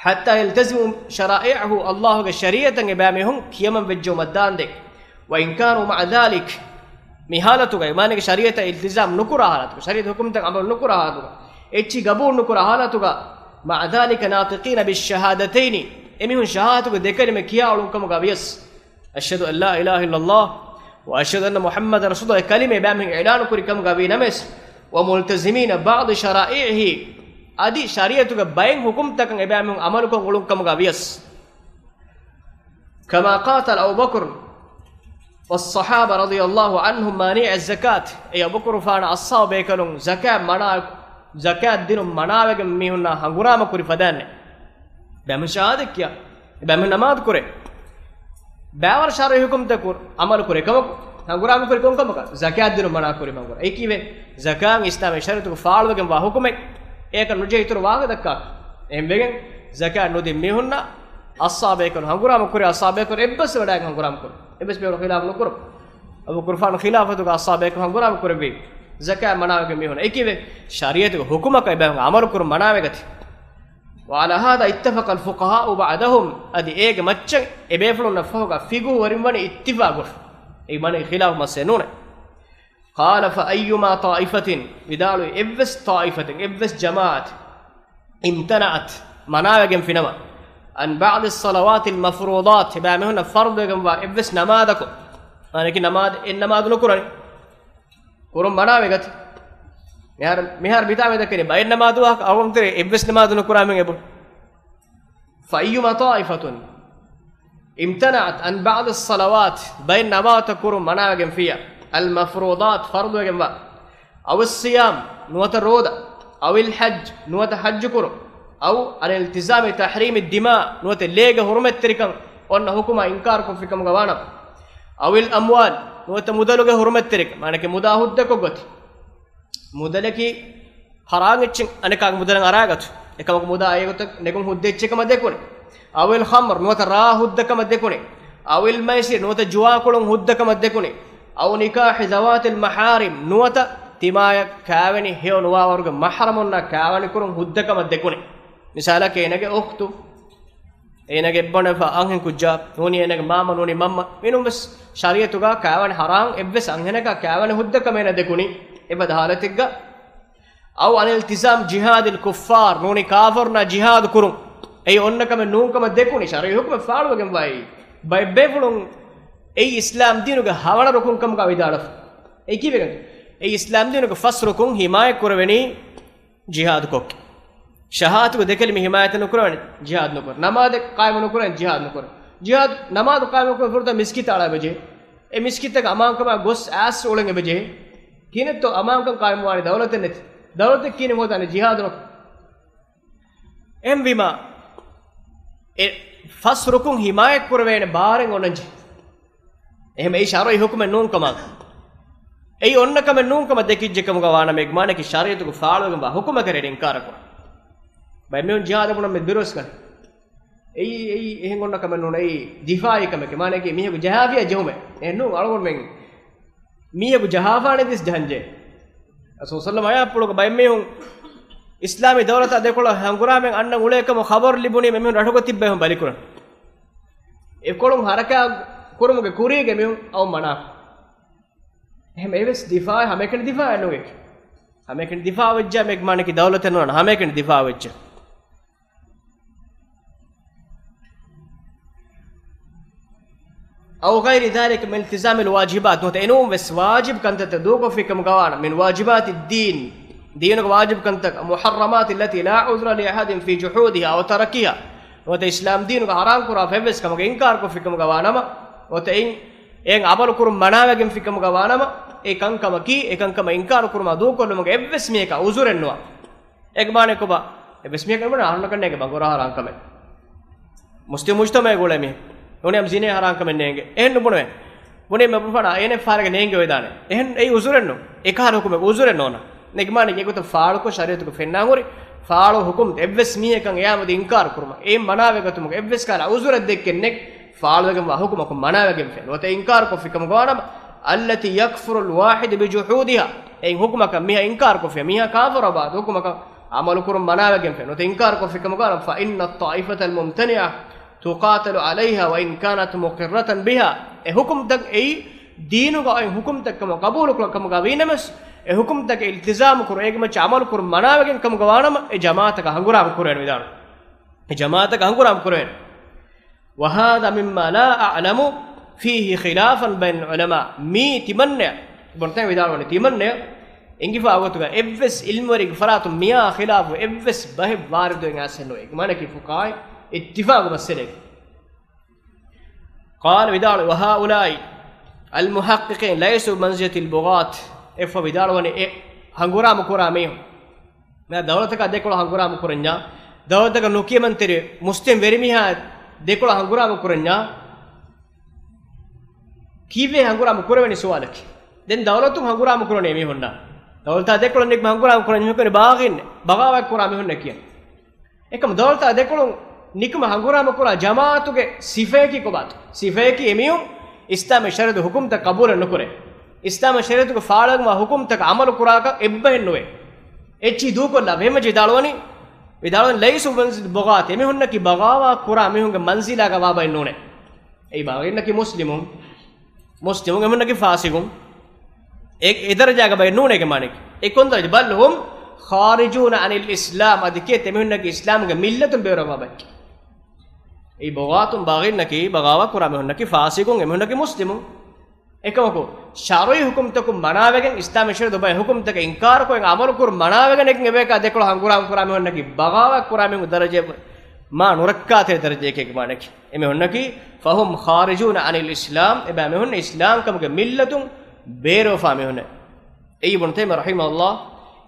حتى يلتزموا شرائعه، ﷲ ގެ ޝަރީޢަތަށް އެބައިމީހުން ކިޔަމަން ވެއްޖައުމަށް ދާންދެން. وإن كانوا مع ذلك، މި ޙާލަތުގައި، މާނައަކީ ޝަރީޢަތަށް އިލްތިޒާމް ނުކުރާ ޙާލަތުގަ، ޝަރީޢަތު ޙުކުމްތައް ޢަމަލު ނުކުރާ ޙާލަތުގަ، އެއްޗިހި ޤަބޫލު ނުކުރާ ޙާލަތުގަ، مع ذلك ناطقين بالشهادتين، އެމީހުން ޝަހާދަތުގެ ދެ ކަލިމަ ކިޔާ އުޅުން ކަމުގަ ވިޔަސް، أشهد أن لا إله إلا الله وأشهد أن محمدا رسول الله، އެ ކަލިމަ އެބައިމީހުން އިޢުލާނު ކުރި ކަމުގަ ވީ ނަމަވެސް، وملتزمين بعض شرائعه، އަދި ޝަރީޢަތުގެ ބައެއް ޙުކުމްތަކަށް އެބައިމީހުން ޢަމަލުކޮށް އުޅުން ކަމުގަ ވިޔަސް، كما قاتل أبو بكر والصحابة رضي الله عنهم مانعي الزكاة، އެ އަބޫބަކުރުފާނަށް އަޞްޙާބު ބޭކަލުން ޒަކާތް މަނާ، ޒަކާތް ދިނުން މަނާވެގެން މީހުންނާ ހަނގުރާމަ ކުރި ފަދައިން. ބައެމީހުން ޝަހާދަތް ކިޔާ، ބައެމީހުން ނަމާދު ކުރޭ. ބައިވަރު ޝަރުޢީ ޙުކުމްތަކުން ޢަމަލު ކުރޭ ކަމަކު، ހަނގުރާމަ ކުރި ކޮން ކަމަކަށް؟ ޒަކާތް ދިނުން މަނާ ކުރި މަންގުރަ. އެއީ ކީއްވެ؟ ޒަކާތް އިސްލާމީ ޝަރީޢަތުގަ ފާޅުވެގެންވާ ޙުކުމެއް. އޭކަށް ނުޖެހޭ އިތުރު ވާހަކަ ދައްކާކަށް. އެހެންވެގެން ޒަކާތް ނުދިން މީހުންނަށް އަޞްޙާބު ބޭކަލުން ހަނގުރާމަ ކުރޭ، އަޞްޙާބު ބޭކަލުން އެއްބަސްވެވަޑައިގެން ހަނގުރާމަ ކުރޭ. އެއްބަސް ބޭކަލުން ޚިލާފު ނުކުރޭ. އަބޫބަކުރުފާނު ޚިލާފަތުގަ އަޞްޙާބު ބޭކަލުން ހަނގުރާމަ ކުރެއްވީ ޒަކާތް މަނާވެގެން މީހުންނަށް. އެއީ ކީއްވެ؟ ޝަރީޢަތުގެ ޙުކުމަކަށް އެބައިމީހުން ޢަމަލު ކުރުން މަނާވެގަތީ. وعلى هذا اتفق الفقهاء بعدهم، އަދި އޭގެ މައްޗަށް އެބޭފުޅުންނަށް ފަހުގަ ފިޤުހުވެރިން ވަނީ އިއްތިފާޤުވެފަ. އެއީ މާނައަކީ ޚިލާފު މައްސަލައެއް ނޫނޭ. قال فأيما طائفة، ވިދާޅުވި އެއްވެސް ޠާއިފަތެއް، އެއްވެސް ޖަމާޢަތެއް، امتنعت، މަނާވެގެންފިނަމަ، عن بعض الصلوات المفروضات، އެބައިމީހުންނަށް ފަރުޟުވެގެންވާ އެއްވެސް ނަމާދަކުން، މާނައަކީ ނަމާދު، އެއް ނަމާދު ނުކުރަނީ، ކުރުން މަނާވެގަތީ. މިހާރު، މިހާރު މިތާ މިދައްކަނީ ބައެއް ނަމާދު ވާހަކަ، އަޅުގަނޑު ތެރޭ އެއްވެސް ނަމާދު ނުކުރާމެން އެބުނު. فأيما طائفة امتنعت عن بعض الصلوات، ބައެއް ނަމާދުތައް ކުރުން މަނާވެގެންފިއްޔާ، المفروضات، ފަރުޟުވެގެންވާ، أو الصيام، ނުވަތަ ރޯދަ، أو الحج، ނުވަތަ ޙައްޖު ކުރުން، أو عن التزام تحريم الدماء، ނުވަތަ ލޭގެ ޙުރުމަތްތެރިކަން އޮންނަ ޙުކުމާ އިންކާރުކޮށްފިކަމުގަ ވާނަމަ، އަވިލް އަމްވާލް، ނުވަތަ މުދަލުގެ ޙުރުމަތްތެރިކަން، މާނައަކީ މުދާ ހުއްދަކޮށް ގޮތި. މުދަލަކީ ޙަރާން އެއްޗެއް އަނެކާގެ މުދަލަށް އަރާގަތު. އެކަމަކު މުދާ އެގޮތަށް ނެގުން ހުއްދަ އެއްޗެއް ކަމަށް ދެކުނި. އަވިލް ޚަމްރު، ނުވަތަ ރާ ހުއްދަ ކަމަށް ދެކުނި. އަވިލް މައިސިރު، ނުވަތަ ޖުވާކޮޅުން ހުއްދަ ކަމަށް ދެކުނި. އަވް ނިކާޙި ޒަވާތިލް މަޙާރިމް، ނުވަތަ ތިމާޔަށް ކާވެނި ހެޔޮ ނުވާވަރުގެ މަޙްރަމުންނާ ކާވެނިކުރުން ހުއްދަ ކަމަށް ދެކުނި. މިސާލަކަށް އޭނަގެ އުޚްތު، އޭނަގެ އެއްބަނޑުފަ އަންހެން ކުއްޖާ ނޫނީ، އޭނަގެ މާމަ ނޫނީ މަންމަ، މިނޫން ވެސް ޝަރީޢަތުގަ ކާވެނި ޙަރާން އެއްވެސް އަންހެނަކާ ކާވެނި ހުއްދަ ކަމެއް އޭނަ ދެކުނީ. އެބަދަ ޙާލަތެއްގަ، އަވް އަނިލްތިޒާމް ޖިހާދިލް ކުއްފާރް، ނޫނީ ކާފަރުންނާ ޖިހާދު ކުރުން. އެއީ އޮންނަ ކަމެއް ނޫން ކަމަށް ދެކުނީ، ޝަރީޢީ ޙުކުމެއް ފާޅުވެގެން ވާއި. ބައެއް ބޭފުޅުން އެއީ އިސްލާމް ދީނުގެ ހަވަނަ ރުކުން ކަމުގަ ވިދާޅުވި. އެ ކީއްވެގެން؟ އެއީ އިސްލާމް ދީނުގެ ފަސް ރުކުން ހިމާޔަތް ކުރެވެނީ ޖިހާދު ކޮށްގެން. ޝަހާދަތުގެ ދެކެލިމަ ހިމާޔަތެއް ނުކުރެވެނީ ޖިހާދު ނުކުރެ. ނަމާދެއް ޤާއިމު ނުކުރެވެނީ ޖިހާދު ނުކުރެ. ޖިހާދު، ނަމާދު ޤާއިމު ކުރުމަށް ފުރަތަމަ މިސްކިތަށް އަޅާ އެބަޖެހޭ. އެ މިސްކިތަކަށް އަމާންކަމާ ގޮސް އައިސް އުޅެން އެބަޖެހޭ. ކިހިނެއްތޯ އަމާންކަން ޤާއިމުވާނީ ދައުލަތެއް ނެތި؟ ދައުލަތެއް ކިހިނެއް ހޯދާނީ ޖިހާދު ނުކޮށް؟ އެހެންވީމާ، އެ ފަސް ރުކުން ހިމާޔަތް ކުރެވޭނެ ބާރެއް އޮންނަންޖެހޭ. އެހެން އެއީ ޝަރުޢީ ޙުކުމެއް ނޫން ކަމަށް. އެއީ އޮންނަ ކަމެއް ނޫން ކަމަށް ދެކިއްޖެ ކަމުގަ ވާނަމަ، އެގެ މާނައަކީ ޝަރީޢަތުގަ ފާޅުވެގެންވާ ޙުކުމަކަށް އިންކާރު ކުރުން. ބައެއް މީހުން ޖިހާދަށް ބުނަން މި ދުރުވެސް ކަން. އެއީ، އެއީ އެހެން އޮންނަ ކަމެއް ނޫން، އެއީ ދިފާޢީ ކަމެކޭ. މާނައަކީ މީހަކު ޖަހާފިއްޔާ ޖެހުމެއް. އެހެން ނޫން، އަޅުގަނޑުމެން މީހަކު ޖަހާފާނެ ދިސް ޖަހަންޖެހޭ. ރަސޫލު ޞައްލަﷲު ޢަލައިހި ވަސައްލަމަ އަޔާ ޕުޅުގަ ބައެއް މީހުން އިސްލާމީ ދައުލަތާ ދެކޮޅަށް ހަނގުރާމައިން އަންނަން އުޅޭ ކަމަށް ޚަބަރު ލިބުނީމަ އެމީހުން ރަށުގަ ތިއްބެވި ބަލިކުރަން. އެކޮޅުން ހަރަކާތް ކުރުމުގެ ކުރީގަ އެމީހުން އައު މަނާ. އެހެން އެވެސް ދިފާޢެއް ހަމައެކަނި ދިފާޢެއް ނުވޭ. ހަމައެކަނި ދިފާޢު ވެއްޖެ އެމީހުން މާނައަކީ ދައުލަތެއް ނޫން، ހަމައެކަނި ދިފާޢު ވެއްޖެ. أو غير ذلك من التزام الواجبات، ނުވަތަ އެނޫން ވެސް ވާޖިބު ކަންތައްތައް ދޫކޮށްފި ކަމުގަ ވާނަމަ، من واجبات الدين، ދީނުގެ ވާޖިބު ކަންތައް، المحرمات التي لا عذر لأحد في جحودها أو تركها، ނުވަތަ އިސްލާމް ދީނުގަ ޙަރާމް ކުރާ އެއްވެސް ކަމަކަށް އިންކާރު ކޮށްފި ކަމުގަ ވާނަމަ، ނުވަތަ އެއިން، އެއިން ޢަމަލު ކުރުން މަނާވެގެންފި ކަމުގަ ވާނަމަ، އެ ކަންކަމަކީ، އެ ކަންކަމަށް އިންކާރު ކުރުމާ ދޫކޮށްލުމުގެ އެއްވެސް މީހަކަށް ޢުޛުރެއް ނުވާ. އޭގެ މާނަ ކޮބާ؟ އެއްވެސް މީހަކަށް ނުބުނާ އަހަރުންނަކަށް ނޭނގެ ބަނގުރާ ޙަރާން ކަމެއް. މުސްލިމް މުޖްތަމަޢުގަ އުޅޭ މީހެއް ނޫނީ ޒިނޭ ޙަރާން ކަމެއް ނޭނގެ. އެހެން ނުބުނެވޭ. ބުނީމަ ބުނާ އޭނަ ފާރެގަ ނޭނގެ ވެދާނެ. އެހެން އެއީ ޢުޛުރެއް ނޫން. އެކަހަލަ ޙުކުމެއް ޢުޛުރެއް ނޯންނާ. އޭގެ މާނަ އެގޮތަށް ފާޅުކޮށް ޝަރީޢަތުގަ ފެންނާން ހުރި ފާޅު ޙުކުމް އެއްވެސް މީހަކަށް އެޔާމެދު އިންކާރު ކުރުމަށް، އެ މަނާވެގަތުމުގެ އެއްވެސް ކަހަލަ ޢުޛުރެއް ދެއްކެއް ނެތް. ފާޅުވެގެންވާ ޙުކުމަކުން މަނާވެގެންފި ނުވަތަ އިންކާރުކޮށްފި ކަމުގަ ވާނަމަ، التي يكفر الواحد بجحودها، އެއިން ޙުކުމަކަށް މީހާ އިންކާރުކޮށްފި، މީހާ ކާފަރުވާ ޙުކުމަކަށް ޢަމަލު ކުރުން މަނާވެގެންފި ނުވަތަ އިންކާރުކޮށްފި ކަމުގަ ވާނަމަ، فإن الطائفة الممتنعة تقاتل عليها وإن كانت مقرة بها، އެ ޙުކުމްތައް އެއީ ދީނުގަ އޮތް ޙުކުމްތައް ކަމަށް ޤަބޫލުކުރާ ކަމުގަ ވީނަމަވެސް، އެ ޙުކުމްތަކަށް އިލްތިޒާމު ކުރުން، އޭގެ މައްޗަށް ޢަމަލު ކުރުން މަނާވެގެން ކަމުގަ ވާނަމަ، އެ ޖަމާޢަތަކަށް ހަނގުރާމަ ކުރެވޭނެ ވިދާޅު. އެ ޖަމާޢަތަކަށް ހަނގުރާމަ ކުރެވޭނެ. وهذا مما لا أعلم فيه خلافا بين العلماء. މީ ތިމަންނެ، ބުންތެން ވިދާޅުވަނީ ތިމަންނެ، އެނގިފާ ގޮތުގަ އެއްވެސް ޢިލްމުވެރިގެ ފަރާތުން މިއާ ޚިލާފު އެއްވެސް ބަހެއް ވާރިދުވެން އައިސް ނުވޭ. މާނައަކީ ފުޤަހާއިން އިއްތިފާޤު މައްސަލައެއް. قال، ވިދާޅު، وهؤلاء المحققين ليسوا بمنزلة البغاة. އެއަށްފަހު ވިދާޅުވަނީ އެ ހަނގުރާމަ ކުރާ މީހުން. މިއާ ދައުލަތަކާ ދެކޮޅަށް ހަނގުރާމަ ކުރަންޏާ، ދައުލަތަކަށް ނުކިޔަމަންތެރި މުސްލިމް ވެރިމީހާ ދެކޮޅަށް ހަނގުރާމަ ކުރަންޏާ، ކީއްވެ ހަނގުރާމަ ކުރެވެނީ ސުވާލަކީ. ދެން ދައުލަތުން ހަނގުރާމަ ކުރަނީ މީހުންނާ. ދައުލަތާ ދެކޮޅަށް ނިކުމެ ހަނގުރާމަ ކުރަނީ މީހުން ބާޣީން، ބަޣާވާތް ކުރާ މީހުންނޭ ކިޔަން. އެކަމު ދައުލަތާ ދެކޮޅުން ނިކުމެ ހަނގުރާމަ ކުރާ ޖަމާޢަތުގެ ސިފައަކީ ކޮބާތޯ؟ ސިފައަކީ އެމީހުން އިސްލާމީ ޝަރީޢަތުގެ ޙުކުމްތައް ޤަބޫލެއް ނުކުރޭ. އިސްލާމީ ޝަރީޢަތުގެ ފާޅުވެގެންވާ ޙުކުމްތަކަށް ޢަމަލު ކުރާކަށް އެއްބަހެއް ނުވޭ. އެއްޗިހި ދޫކޮށްލާ ވެހިމަޖި ވިދާޅުވަނީ، ވިދާޅުވަނީ، ليسوا بمنزلة البغاة، އެމީހުންނަކީ ބަޣާވާތް ކުރާ މީހުންގެ މަންޒިލާގަ ވާ ބައެއް ނޫނޭ. އެއީ ބާޣީންނަކީ މުސްލިމުން، މުސްލިމުން އެމީހުންނަކީ ފާސިގުން. އެ، އެ ދަރަޖާގަ ބައެއް ނޫނޭ އޭގެ މާނައަކީ. އެ ކޮން ދަރަޖަ؟ بل هم خارجون عن الإسلام، އަދި ކިޔޭ އެމީހުންނަކީ އިސްލާމުގެ މިއްލަތުން ބޭރުވާ ބައެއް. އެއީ ބަޣާތުން ބާޣީންނަކީ، ބަޣާވާތް ކުރާ މީހުންނަކީ ފާސިގުން، އެމީހުންނަކީ މުސްލިމުން. އެކަމަކު، ޝަރުޢީ ޙުކުމްތަކުން މަނާވެގެން، އިސްލާމީ ޝަރީޢަތު ބައެއް ޙުކުމްތަކަށް އިންކާރުކޮށް، އަމަލު ކުރުން މަނާވެގެން އެކަން އެބަޔަކާ ދެކޮޅަށް ހަނގުރާމަ ކުރާ މީހުންނަކީ، ބަޣާވާތް ކުރާ މީހުންގެ ދަރަޖައެއް މާ ނުރައްކާތެރި ދަރަޖައެކޭ އޭގެ މާނައަކީ. އެމީހުންނަކީ، فهم خارجون عن الإسلام، އެބައިމީހުން އިސްލާމްކަމުގެ މިއްލަތުން ބޭރުވެފާ މީހުންނޭ. އެއީ އިބްނު ތައިމިއްޔާ ރަޙިމަހުﷲ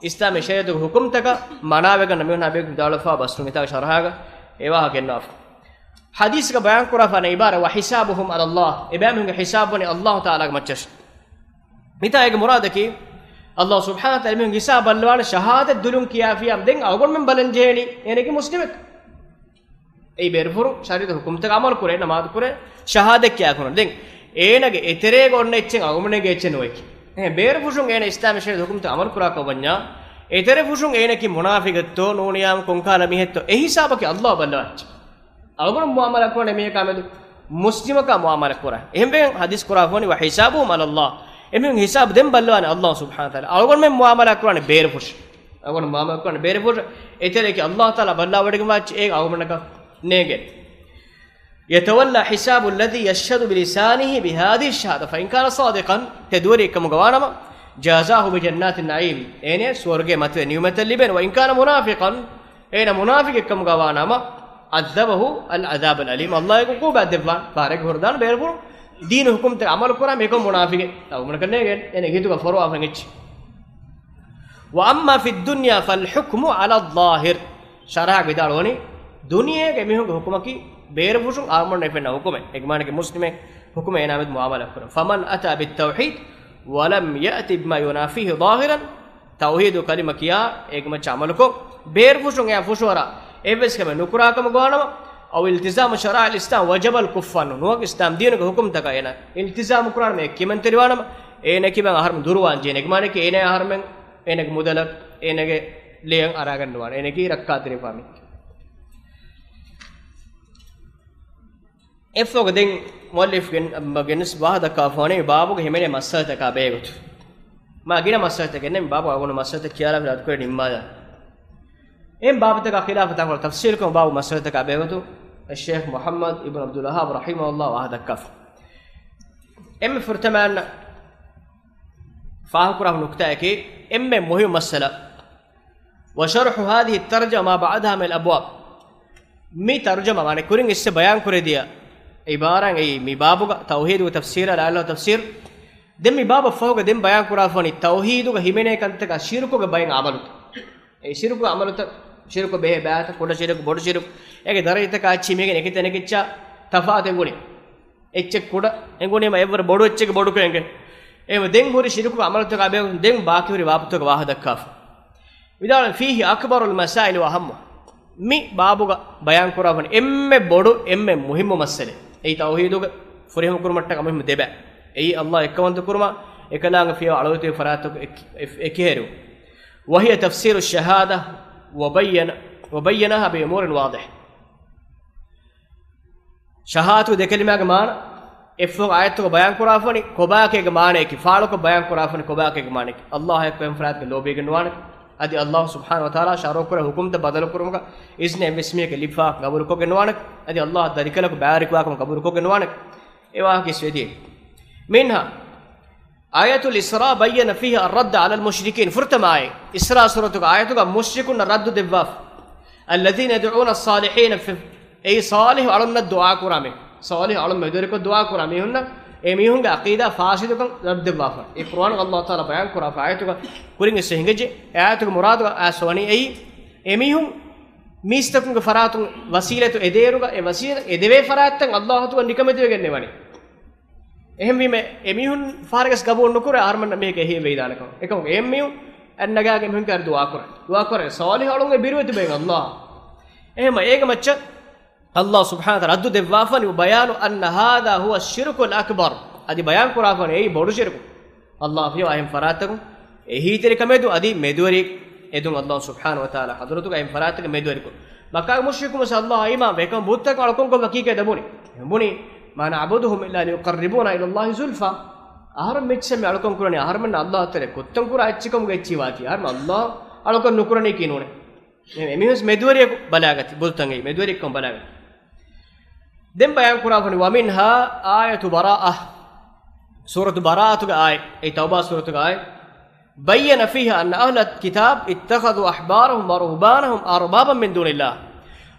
އިސްލާމީ ޝަރީޢަތުގެ ޙުކުމްތަކަށް މަނާވެގަންނަ މީހުން ހަބީބް ވިދާޅުވެފާ ބަސްރު މިތާ ޝަރަޙާގަ އެވާހަކަ ގެންނަވާފަ. ޙަދީޘްގަ ބަޔާންކުރާފާނެ ޢިބާރާތް، "وحسابهم على الله"، އެބައިމީހުންގެ ޙިސާބު ވަނީ ﷲ ތަޢާލާގެ މައްޗަށް. މިތާ އޭގެ މުރާދަކީ، ﷲ ސުބްޙާނަހޫ ވަތަޢާލާ އެމީހުން ޙިސާބު ބައްލަވާނެ ޝަހާދަތް ދުލުން ކިޔާފިޔާ، ދެން އަޅުގަނޑުމެން ބަލަން ޖެހޭނީ އޭނަކީ މުސްލިމެއް. އެއީ ބޭރުފުށު ޝަރީޢަތު ޙުކުމްތަކަށް ޢަމަލު ކުރޭ، ނަމާދު ކުރޭ، ޝަހާދަތް ކިޔާ ކުރޭ. ދެން އޭނަގެ އެތެރޭގަ އޮންނަ އެއްޗެއް އަޅުގަނޑުމެންގެ އެއްޗެއް ނުވެކި. އެހެން ބޭރުފުށުން އޭނަ އިސްލާމީ ޝަރީޢަތު ޙުކުމްތައް ޢަމަލު ކުރާކަށް ވަންޏާ، އެތެރެފުށުން އޭނަކީ މުނާފިޤެއްތޯ ނޫނިޔާމު ކޮންކަހަލަ މީހެއްތޯ އެ ޙިސާބަކީ ﷲ ބައްލަވާ އެއްޗެއް. އަޅުގަނޑު މުޢާމަލާ ކުރާނެ މީހަކާ މެދު މުސްލިމަކާ މުޢާމަލާ ކުރާ. އެހެންވެ ޙަދީޘް ކުރާ ފޯނި "وحسابهم على الله". އެމީހުން ޙިސާބު ދެން ބައްލަވާނެ ﷲ ސުބްޙާނަހޫ ވަތަޢާލާ. އަޅުގަނޑުމެން މުޢާމަލާ ކުރާނެ ބޭރުފުށު. އަޅުގަނޑު މުޢާމަލާ ކުރާނެ ބޭރުފުށު. އެތެރެއަކީ ﷲ ތަޢާލާ ބައްލަވަޑައިގެންވާ އެއްޗެއް އަޅުގަނޑަކަށް ނޭނގޭ. يتولى حساب الذي يشهد بلسانه بهذه الشهادة فإن كان صادقا، ތެދުވެރިއެއްކަމުގަ ވާނަމަ، جازاه بجنات النعيم، އޭނަ ސުވަރުގެ މަތިވެ ނިޢުމަތަށް ލިބޭނެ. وإن كان منافقا، އޭނަ މުނާފިޤެއްކަމުގަ ވާނަމަ، عذبه العذاب الأليم، ﷲ އޭގެ ޢުޤޫބާތް ދެއްވާނެ. ފާރެއްގެ ހުރުދާން ބޭރުފުޅު ދީނު ޙުކުމްތައް ޢަމަލު ކުރާ މީހަކު މުނާފިޤެއް. އަޅުގަނޑަކަށް ނޭނގޭ އޭނަ ހިތުގަ ފޮރުވާފަ އެއްޗެއް. وأما في الدنيا فالحكم على الظاهر. ޝަރަޙަށް ވިދާޅުވަނީ، ދުނިޔޭގެ މީހުންގެ ޙުކުމަކީ ބޭރުފުށުން އާންމުންނަށް ފެންނަ ޙުކުމެއް. އެގެ މާނައަކީ މުސްލިމެއް ޙުކުމެއް އޭނާ މެދު މުޢާމަލާ ކުރަން. فمن أتى بالتوحيد ولم يأت بما ينافيه ظاهرا، ތައުޙީދު ކަލިމަ ކިޔާ އޭގެ މައްޗަށް ޢަމަލުކޮށް، ބޭރުފުށުން އެއާ ފުށުއަރާ އެއްވެސް ކަމެއް ނުކުރާކަމުގަ ވާނަމަ، أو التزام شرائع الإسلام وجب الكفران، ނުވަތަ އިސްލާމް ދީނުގެ ޙުކުމްތަކަށް އޭނާ އިލްތިޒާމު ކުރާނަމަ އެ ކިމަންތެރިވާނަމަ، އޭނަ ކިބަން އަހަރުމެން ދުރުވާން ޖެހޭނެ. އެގެ މާނައަކީ އޭނަ އަހަރުމެން އޭނަގެ މުދަލަށް، އޭނަގެ ލެޔަށް އަރާގަންނުވާނެ. އޭނައަކީ ރައްކާތެރިވާ މީހެއް. އެއަށްފަހުގަ ދެން މުއައްލިފް ގެން-، ގެނެސް ވާހަ ދައްކާފާނެ މި ބާބުގަ ހިމެނޭ މައްސަލަތަކާ ބެހޭގޮތުން. މާ ގިނަ މައްސަލަތަކެއް ނެތް، މި ބާބު އަޅުގަނޑު މައްސަލަތައް ކިޔާލާފަ އަދުކުރެ ނިންމާލާ. އެހެން ބާބުތަކާ ޚިލާފަށް ތަފާތު ތަފްސީލުކޮށް ބާބު މައްސަލަތަކާ ބެހޭގޮތުން ޝޭޚް މުޙައްމަދު އިބްނު ޢަބްދުލް ވައްހާބު ރަޙިމަހުﷲ ވާހަ ދައްކާފަ. އެންމެ ފުރަތަމަ ފާހަގަކުރާ ނުކުތާއަކީ، އެންމެ މުހިއްމު މައްސަލަ، وشرح هذه الترجمة ما بعدها من الأبواب. މި ތަރުޖަމާ ވާނެ ކުރިން އިސް ބަޔާން ކުރެދިޔަ ޢިބާރާތް އެއީ މި ބާބުގަ ތައުޙީދުގެ ތަފްސީރާ ލާއިލާހު ތަފްސީރު. ދެން މި ބާބަށް ފަހުގަ ދެން ބަޔާން ކުރާފަ ވަނީ ތައުޙީދުގަ ހިމެނޭ ކަންތަކާ ޝިރުކުގެ ބައެއް އަމަލުތައް. އެ ޝިރުކު އަމަލުތައް، ޝިރުކު ބެހޭ ބައިތައް، ކުޑަ ޝިރުކު، ބޮޑު ޝިރުކު، އޭގެ ދަރަޖަތަކާ އެއްޗިހި މީގެން އެކިތަން އެކިއްޗާ ތަފާތު އެނގުނީ. އެއްޗެއް ކުޑަ އެނގުނީމަ އެއްވަރު ބޮޑު އެއްޗެއްގެ ބޮޑުކަން އެނގޭ. އެހެންވެ ދެން ހުރި ޝިރުކު އަމަލުތަކާ ބެހޭ ދެން ބާކީ ހުރި ބާބުތަކުގެ ވާހަ ދައްކާފަ. ވިދާޅުވި، فيه أكبر المسائل وأهمها. މި ބާބުގަ ބަޔާން ކުރާފަން އެންމެ ބޮޑު، އެންމެ މުހިއްމު މައްސަލަ. އެއީ ތައުޙީދުގެ ފުރިހަމަ ކުރުމަށްޓަކާ މުހިއްމު ދެބަ. އެއީ ﷲ އެއްކަވަންތަ ކުރުމަށް، އެކަލާނގެ ފިޔަވާ އަޅުވެތި ފަރާތުގެ އެކި-، އެ-، އެކިހެރު. وهي تفسير الشهادة وبين، وبينها بأمور واضحة. ޝަހާދަތު ދެކެލިމާގެ މާނަ އެއްފަހު އާޔަތުގަ ބަޔާން ކުރާފަނި ކޮބާކޭގެ މާނައަކީ، ފާޅުކޮށް ބަޔާން ކުރާފަނި ކޮބާކޭގެ މާނައަކީ. ﷲ އެއްކޮށް އެންމެ ފަރާތުގަ ލޯބިވެގެން ނުވާނެ. އަދި ﷲ ސުބްޙާނަހޫ ވަތަޢާލާ ޝަރުޢުކުރެއްވި ޙުކުމްތައް ބަދަލުކުރުމުގަ އިޒްނަ އެއްވެސް މީހެއްގެ ލިބިފަ ގަބޫލުކޮށްގެން ނުވާނެ. އަދި ﷲ ދަރިކަލަކު ބައިވެރިކުރާކަމަށް ގަބޫލުކޮށްގެން ނުވާނެ. އެ ވާހަކަ އިސްވެދިޔަ. މިންހާ އާޔަތުލް އިސްރާ بين فيها الرد على المشركين. ފުރަތަމަ އާޔަތް، އިސްރާ ސޫރަތުގެ އާޔަތުގަ މުޝްރިކުންނަށް ރައްދު ދެއްވާފަ. الذين يدعون الصالحين في، އެއީ ޞާލިޙު އަޅުންނަށް ދުޢާ ކުރާ މީހުން. ޞާލިޙު އަޅުން މެދުވެރިކޮށް ދުޢާ ކުރާ މީހުންނަށް އެ މީހުންގެ ޢަޤީދާ ފާސިދުކަން ރައްދު ދެއްވާފަ. އެ ޤުރުއާނުގަ ﷲ ތަޢާލާ ބަޔާން ކުރާފަ އާޔަތުގަ ކުރިން އިސްވެ ހިނގައްޖެ. އެ އާޔަތުގެ މުރާދުގަ އައިސް ވަނީ އެއީ އެ މީހުން މީސްތަކުންގެ ފަރާތުން ވަސީލަތު އެދޭއިރުގަ އެ ވަސީލަ އެދެވޭ ފަރާތްތައް ﷲ އަތުގަ ނިކަމެތިވެގެން ނެވަނީ. އެހެންވީމަ، އެމީހުން ފަހަރެއްގަސް ގަބޫލު ނުކުރޭ، އަހަރުމެންނަށް މީހެއްގެ އެހީ ވެއިދާނެކަން. އެކަމަކު އެމީހުން އަންނަގާގެ މީހުން ކައިރި ދުޢާ ކުރަން. ދުޢާ ކުރޭ، ޞާލިޙު އަޅުންގެ ބިރުވެތި ބޭން ﷲ. އެހެންމަ އޭގެ މައްޗަށް ﷲ ސުބްޙާނަހޫ ވަތަޢާލާ ރައްދު ދެއްވާފަނި، وبيان أن هذا هو الشرك الأكبر. އަދި ބަޔާން ކުރާފަނި އެއީ ބޮޑު ޝިރުކު. ﷲ ފިޔަވާ އެހެން ފަރާތަކުން އެހީތެރިކަމެދު އަދި މެދުވެރި އެދުން ﷲ ސުބްޙާނަހޫ ވަތަޢާލާ ޙަޟްރަތުގަ އެހެން ފަރާތަކުން މެދުވެރިކޮށް. މައްކާގެ މުޝްރިކުން ވެސް ﷲ އަށް އީމާން ވެ އެކަމަކު ބުއްތަކުން އަޅުކަންކޮށް ވަކީކޭ ދަބުނި. ބުނި، ما نعبدهم إلا ليقربونا إلى الله زلفى. އަހަރުން މިއްޗަށް މި އަޅުކަން ކުރަނީ އަހަރުމެންނަށް ﷲ ތެރެ ކޮށްތަން ކުރާ އެއްޗެއް ކަމުގަ އެއްޗެއް ވާތީ. އަހަރުމެން ﷲ އަޅުކަން ނުކުރަނީކީ ނޫނޭ. އެ-، އެމީހުން މެދުވެރިއަކު ބަލާގަތީ، ބުއްތަން އެއީ މެދުވެރިއެއްކަމަށް ބަލާގަތީ. ދެން ބަޔާން ކުރާފަނި، ومنها آية براءة. ސޫރަތު ބަރާއަތުގެ އާޔަތް، އެއީ ތައުބާ ސޫރަތުގެ އާޔަތް. بين فيها أن أهل الكتاب اتخذوا أحبارهم ورهبانهم أربابا من دون الله.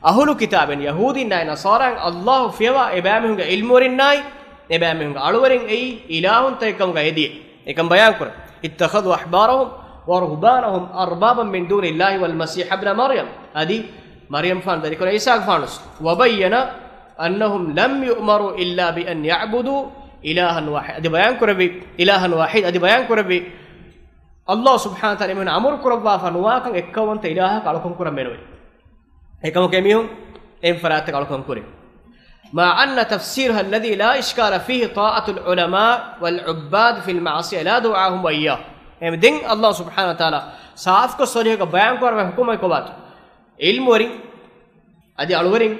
އަހުލު ކިތާބުން، ޔަހޫދީންނާއި ނަޞާރާއިން ﷲ ފިޔަވާ އެބައިމީހުންގެ ޢިލްމުވެރިންނާއި އެބައިމީހުންގެ އަޅުވެރިން އެއީ އިލާހުންތަކެއް ކަމުގަ ހެދި. އެކަން ބަޔާން ކުރަން. اتخذوا أحبارهم ورهبانهم أربابا من دون الله والمسيح ابن مريم. އަދި މަރްޔަމްފާނު ދަރިކޮށް ޢީސާގެފާނު ވެސް. وبين أنهم لم يؤمروا إلا بأن يعبدوا إلها واحدا. އަދި ބަޔާން ކުރެއްވި، إلها واحدا، އަދި ބަޔާން ކުރެއްވި، ﷲ ސުބްޙާނަހޫ ވަތަޢާލާ އެމީހުން އަމުރު ކުރައްވާފަ ނުވާކަން އެއްކައުވަންތަ އިލާހަކަށް އަޅުކަން ކުރަން މެނުވޭ. އެކަމަކު އެމީހުން އެހެން ފަރާތަކަށް އަޅުކަން ކުރި. مع أن تفسيرها الذي لا إشكال فيه طاعة العلماء والعباد في المعصية لا دعاهم وإياهم. އެހެން ދެން ﷲ ސުބްޙާނަހޫ ވަތަޢާލާ ސާފުކޮށް ޞަރީޙުކޮށް ބަޔާން ކުރައްވާ ޙުކުމެއް ކޮބާތޯ؟ ޢިލްމުވެރިން އަދި އަޅުވެރިން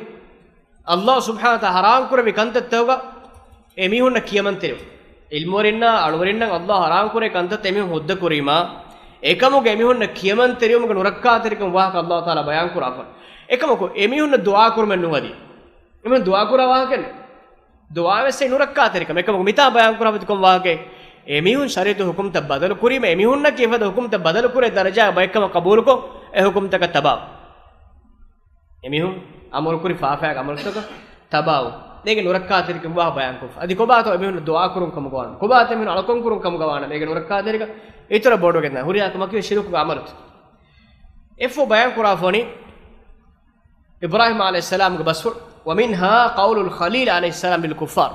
ﷲ ސުބްޙާނަހޫ ވަތަޢާލާ ޙަރާމް ކުރެއްވި ކަންތައްތަކުގަ އެމީހުންނަށް ކިޔަމަންތެރިވުން. ޢިލްމުވެރިންނާ އަޅުވެރިންނަށް ﷲ ޙަރާމް ކުރެއްވި ކަންތައްތައް އެމީހުން ހުއްދަ ކުރީމާ، އެކަމުގެ އެމީހުންނަށް ކިޔަމަންތެރިވުމުގެ ނުރައްކާތެރިކަން ވާހަކަ ﷲ ތަޢާލާ ބަޔާން ކުރާފަ. އެކަމަކު އެމީހުންނަށް ދުޢާ ކުރުމެއް ނުވަދީ. އެމީހުން ދުޢާ ކުރާ ވާހަކައެއް ނޫން. ދުޢާވެސް އެއީ ނުރައްކާތެރިކަމެއް. އެކަމަކު މިތާ ބަޔާން ކުރާފަ ތިކޮން ވާހަކައެއް؟ އެމީހުން ޝަރީޢަތު ޙުކުމްތައް ބަދަލު ކުރީމަ، އެމީހުންނަކީ އެފަދަ ޙުކުމްތައް ބަދަލު ކުރޭ ދަރަޖާ ބައެއްކަމަށް ޤަބޫލުކޮށް، އެ ޙުކުމްތަކަށް ތަބާވު. އެމީހުން އަމުރު ކުރި ފާފައިގެ ޢަމަލުތަކަށް ތަބާވު. އޭގެ ނުރައްކާތެރިކަން ވާ ބަޔާންކޮށްފަ. އަދި ކޮބާތޯ އެމީހުން ދުޢާ ކުރުން ކަމުގަވާނަ؟ ކޮބާތޯ އެމީހުން އަޅުކަން ކުރުން ކަމުގަވާނަ؟ އޭގެ ނުރައްކާތެރިކަން އިތުރަށް ބޮޑުވެގެން ހުރިހާ ކަމަކީ ޝިރުކުގެ ޢަމަލުތައް. އެފޯ ބަޔާން ކުރާފަ ވަނީ އިބްރާހީމް ޢަލައިހިއްސަލާމްގެ ބަސްފުޅު، ومنها قول الخليل عليه السلام للكفار.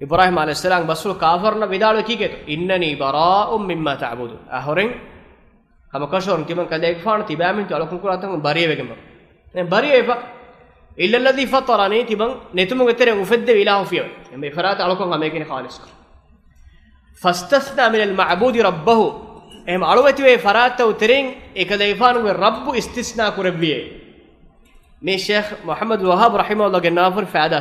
އިބްރާހީމް ޢަލައިހިއްސަލާމްގެ ބަސްފުޅު ކާފަރުންނަށް ވިދާޅުވީ ކީކޭތޯ؟ إنني براء مما تعبدون. އަހުރެން ހަމަކަށަވަރުން ތިމަން ކަލޭގެފާނު ތިބާމީހުން އަޅުކަން ކުރާ ތަން ބަރީއަވެގެން ބަ. ދެން ބަރީއަވެފަ. إلا الذي فطرني، ތިމަން ނެތުމުގެ ތެރެއިން އުފެއްދެވި އިލާހު ފިޔަވައި. އެންމެ އެފަރާތަށް އަޅުކަން ހަމައެކަނި ޚާލިޞްކޮށް. فاستثنى من المعبود ربه. އެހެން އަޅުވެތިވޭ ފަރާތްތައް ތެރެއިން އެކަލޭގެފާނުގެ ރައްބު އިސްތިސްނާ ކުރެއްވިއޭ. މީ ޝޭޚް މުޙައްމަދު ވައްހާބް ރަޙިމަހުﷲ ގެންނާފަ ހުރި ފައިދާ.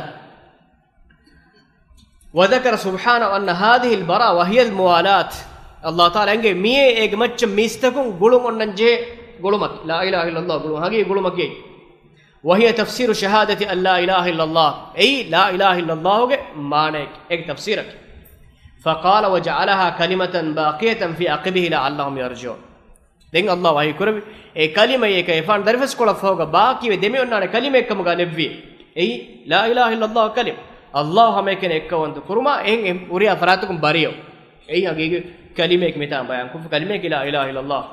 وذكر سبحانه أن هذه البراءة وهي الموالاة. ﷲ ތަޢާލާ އެނގޭ މިއޭ އޭގެ މައްޗަށް މީސްތަކުން ގުޅުން އޮންނަންޖެހޭ ގުޅުމަކީ، لا إله إلا الله ގުޅުން، ހަގީގީ ގުޅުމަކީ. وهي تفسير شهادة أن لا إله إلا الله. އެއީ لا إله إلا الله ގެ މާނައެކޭ، އޭގެ ތަފްސީރަކީ. فقال وجعلها كلمة باقية في عقبه لعلهم يرجعون. ދެން ﷲ ވަޙީ ކުރެއްވި އެ ކަލިމައީ އެކަލޭގެފާނު ދަރިފަސްކޮޅަށްފަހުގަ ބާކީވެ ދެމިއޮންނާނެ ކަލިމައެއްކަމުގަ ލެއްވި. އެއީ لا إله إلا الله ކަލިމަ. ﷲ ހަމައެކަނި އެއްކައުވަންތަ ކުރުމާ އެހެން އެ ހުރިހާ ފަރާތަކުން ބަރީއަވު. އެއީ ހަގީގީ ކަލިމައެކޭ މިތާ ބަޔާންކޮށްފަ ކަލިމައަކީ لا إله إلا الله.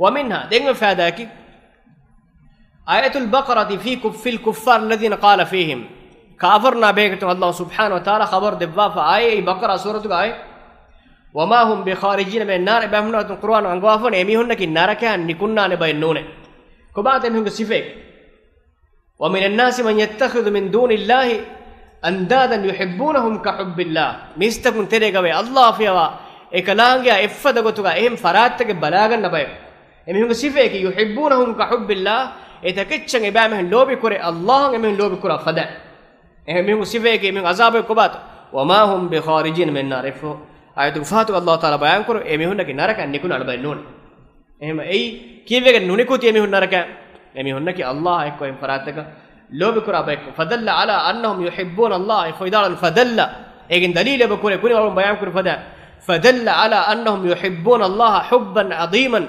ومنها، ދެން އޮތް ފައިދާއަކީ، آية البقرة في كف الكفار الذين قال فيهم. ކާފަރުންނާ ބެހޭގޮތުން ﷲ ސުބްޙާނަހޫ ވަތަޢާލާ ޚަބަރު ދެއްވާފަ އާޔަތް، ބަޤަރާ ސޫރަތުގެ އާޔަތް. وما هم بخارجين من النار، އެބައިމީހުންނަށް ޤުރުއާނު އަންގަވާފަ ވަނީ އެމީހުންނަކީ ނަރަކަޔަށް ނިކުންނާނެ ބައެއް ނޫނޭ. ކޮބާތޯ އެމީހުންގެ ސިފައެއް؟ ومن الناس من يتخذ من دون الله أندادا يحبونهم كحب الله. މީސްތަކުން ތެރޭގަވޭ ﷲ ފިޔަވާ އެކަލާނގެއާ އެއްފަދަ ގޮތުގަ އެހެން ފަރާތްތަކެއް ބަލާގަންނަ ބަޔަކު. އެމީހުންގެ ސިފައަކީ يحبونهم كحب الله، އެ ތަކެއްޗަށް އެބައިމީހުން ލޯބިކުރޭ ﷲ އަށް އެމީހުން ލޯބިކުރާ ފަދަ. އެހެން މީހުންގެ ސިފައަކީ މީހުން ޢަޒާބު ކޮބާތޯ؟ وما هم بخارجين من النار. އެއްފަހު އާޔަތުގެ ފަހަތުގަ ﷲ ތަޢާލާ ބަޔާންކުރު އެމީހުންނަކީ ނަރަކައަށް ނިކުންނާނެ ބައެއް ނޫނޭ. އެހެން އެއީ ކީއްވެގެން ނުނިކުތީ އެމީހުން ނަރަކައަށް؟ އެމީހުންނަކީ ﷲ އާ އެއްކޮށް އެހެން ފަރާތްތަކަށް ލޯބިކުރާ ބަޔަކު. فدل على أنهم يحبون الله، އެއަށް ފަހު ވިދާޅުވަނީ فدل، އޭގެން ދަލީލެއް އެބަ ކުރޭ، ކުރިން އަޅުގަނޑު ބަޔާންކުރި ފަދަ. فدل على أنهم يحبون الله حبا عظيما،